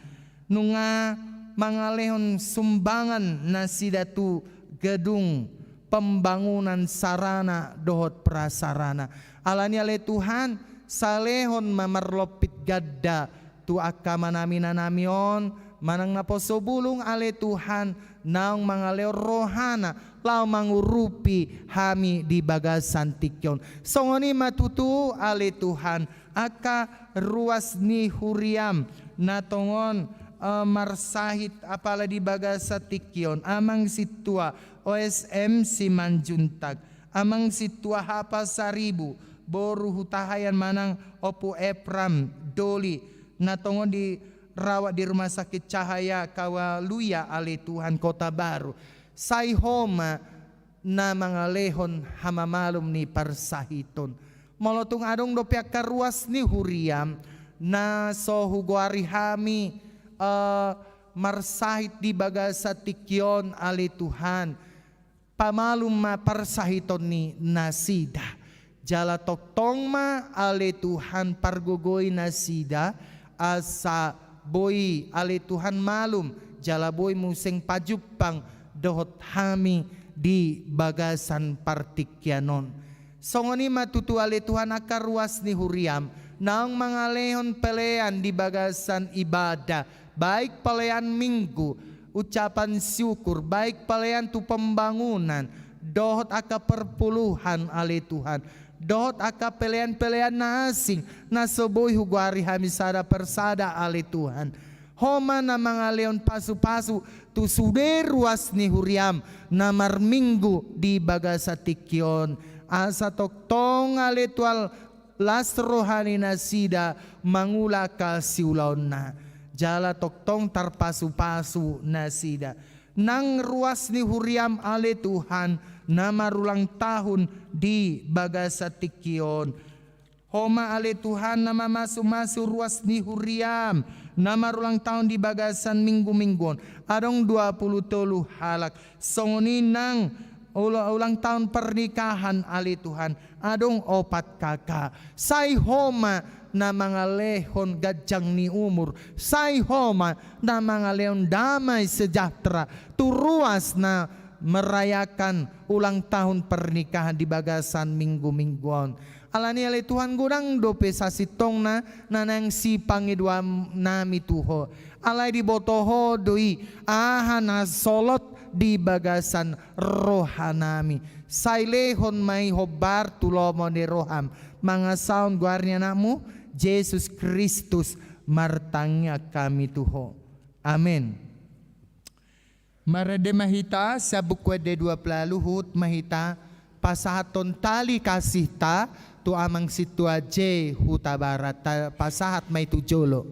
Nunga mangalehon sumbangan nasida tu gedung pembangunan sarana dohot prasarana. Alani i ale Tuhan, salehon ma marlompit ganda tu angka amanami inanami on, manang naposo bulung ale Tuhan, naung mangalehon rohana laho mangurupi hami di bagasan tingki on. Songon i ma tutu ale Tuhan, angka ruas ni huriaM na tongon, eh, marsahit apala di bagasan tingki on, amang sintua O S M Simanjuntak, amang sintua Hapa Saribu, boru Hutahaean manang Ompu Epram Doli, na tongon dirawat di Rumah Sakit Cahaya Kawaluya ale Tuhan, Kota Baru. Sai Ho ma na mangalehon hamamalum ni parsahiton. Molo tung adong dope angka ruas ni huriaM na so hugoari hami, eh, marsahit di bagasan tingki on ale Tuhan, pamalum ma parsahiton ni nasida. Jala tongtong ma ale Tuhan pargogoi nasida, asa boi ale Tuhan malum, jala boi muse pajumpang dohot hami di bagasan partingkian on. Songon i ma tutu ale Tuhan angka ruas ni huriaM naung mangalehon pelean di bagasan ibadah, baik pelean Minggu, ucapan syukur, baik pelean tu pembangunan, dohot angka perpuluhan ale Tuhan, dohot angka pelean-pelean na asing, na so boi hugoari hami sada per sada ale Tuhan. Ho ma na mangalehon pasu-pasu tu sude ruas ni huriaM na marminggu di bagasan tingki on, asa tongtong ale Tuhan las roha ni nasida mangula angka siulaonna. Jala tongtong tarpasu-pasu nasida. Nang ruas ni huriaM ale Tuhan na marulang tahun di bagasan tingki on. Ho ma ale Tuhan na mamasu-masu ruas ni huriaM na marulang tahun di bagasan minggu-minggu on. Adong dua pulu tolu halak. Songon i nang ula-, ulang tahun pernikahan ale Tuhan. Adong opat kaka. Sai Ho ma na mangalehon ganjang ni umur. Sai Ho ma na mangalehon damai sejahtera tu ruas na merayakan ulang tahun pernikahan di bagasan minggu-minggu on. Alani ale Tuhan godang dope sasintongna na naeng sipangidoan nami tu Ho. Alai diboto Ho do i aha na solot di bagasan roha nami. Sai lehon ma i hombar tu lomo ni rohaM. Mangasahon goar ni AnakMu Jesus Kristus martangiang hami tu Ho. Amen. Marende ma hita, sian Buku Ende dua pulu, huhut ma hita pasahathon tali kasihta tu Amang Sintua J Hutabarat, ta-, pasahat ma i tu jolo.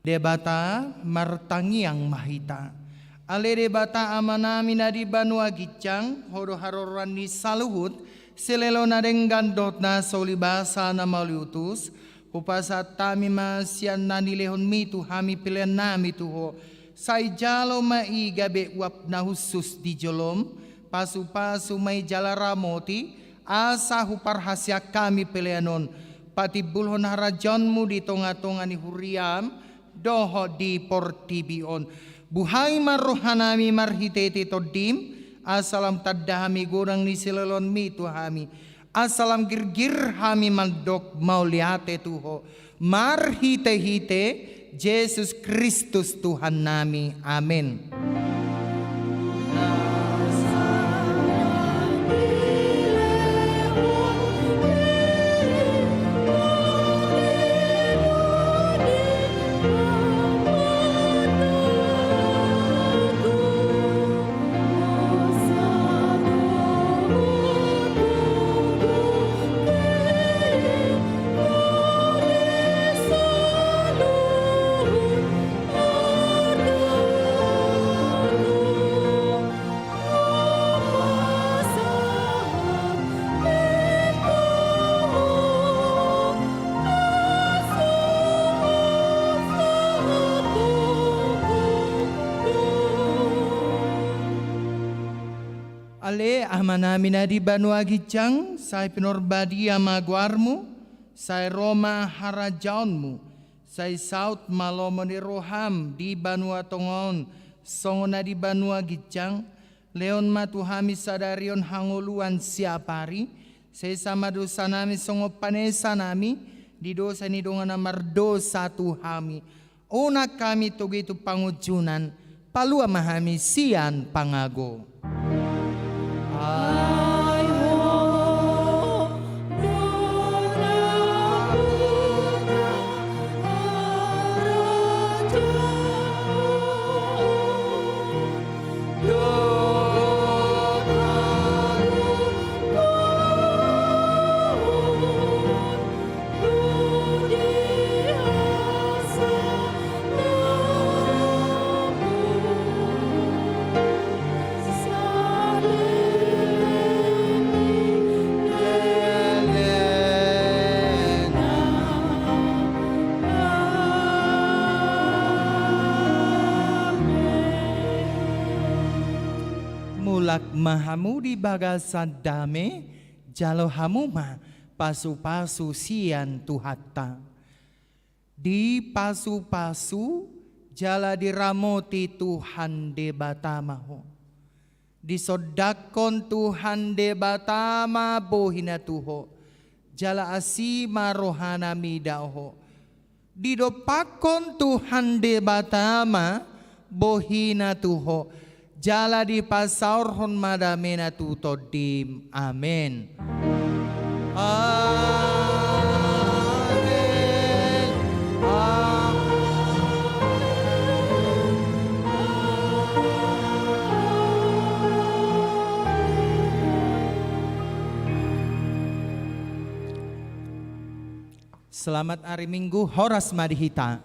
Debata, martangiang ma hita. Ale Debata Amanami na di banua ginjang, Ho do haroroan ni saluhut silehon na denggan dohot na so ulibasa na mauliutus. Hupasahat hami ma sian na nilehonMi tu hami peleannami tu Ho. Sai jalo ma i gabe uap na hushus di joloM. Pasupasu ma i jala ramoti, asa huparhaseang hami pelean on patimbulhon harajaonMu di tongatonga ni huriaM dohot di portibi on. Buhai ma rohanami marhitehite TondiM, asa lam tanda hami godang ni silehonMi tu hami, asa lam girgir hami mandok mauliate tu Ho, marhitehite Jesus Kristus Tuhannami. Amen. Ale Amanami na di banua ginjang, sai pinarbadia ma goarMu, sai ro ma harajaonMu, sai saut ma lomo ni rohaM di banua tonga on, songon na di banua ginjang. Lehon ma tu hami sadari on hangoluan siapari, sesa ma dosanami songon panesanami di dosa ni dongan na mardosa tu hami. Unang hami togihon tu pangunjunan, palua ma hami sian pangago. Ai Ho do na pungu harajaon dohot hagogoon. Mulak ma hamu di bagasan dame, jalo hamu ma pasupasu sian Tuhanta. Dipasupasu jala diramoti Tuhan Debata ma ho. Disondangkon Tuhan Debata ma bohiNa tu ho, jala asi ma rohaNa mida ho. Didompakkon Tuhan Debata ma bohiNa tu ho, jala dipasaorhon ma dameNa tu tondim. Amen. Amen. Amen. Selamat ari Minggu, horas ma di hita.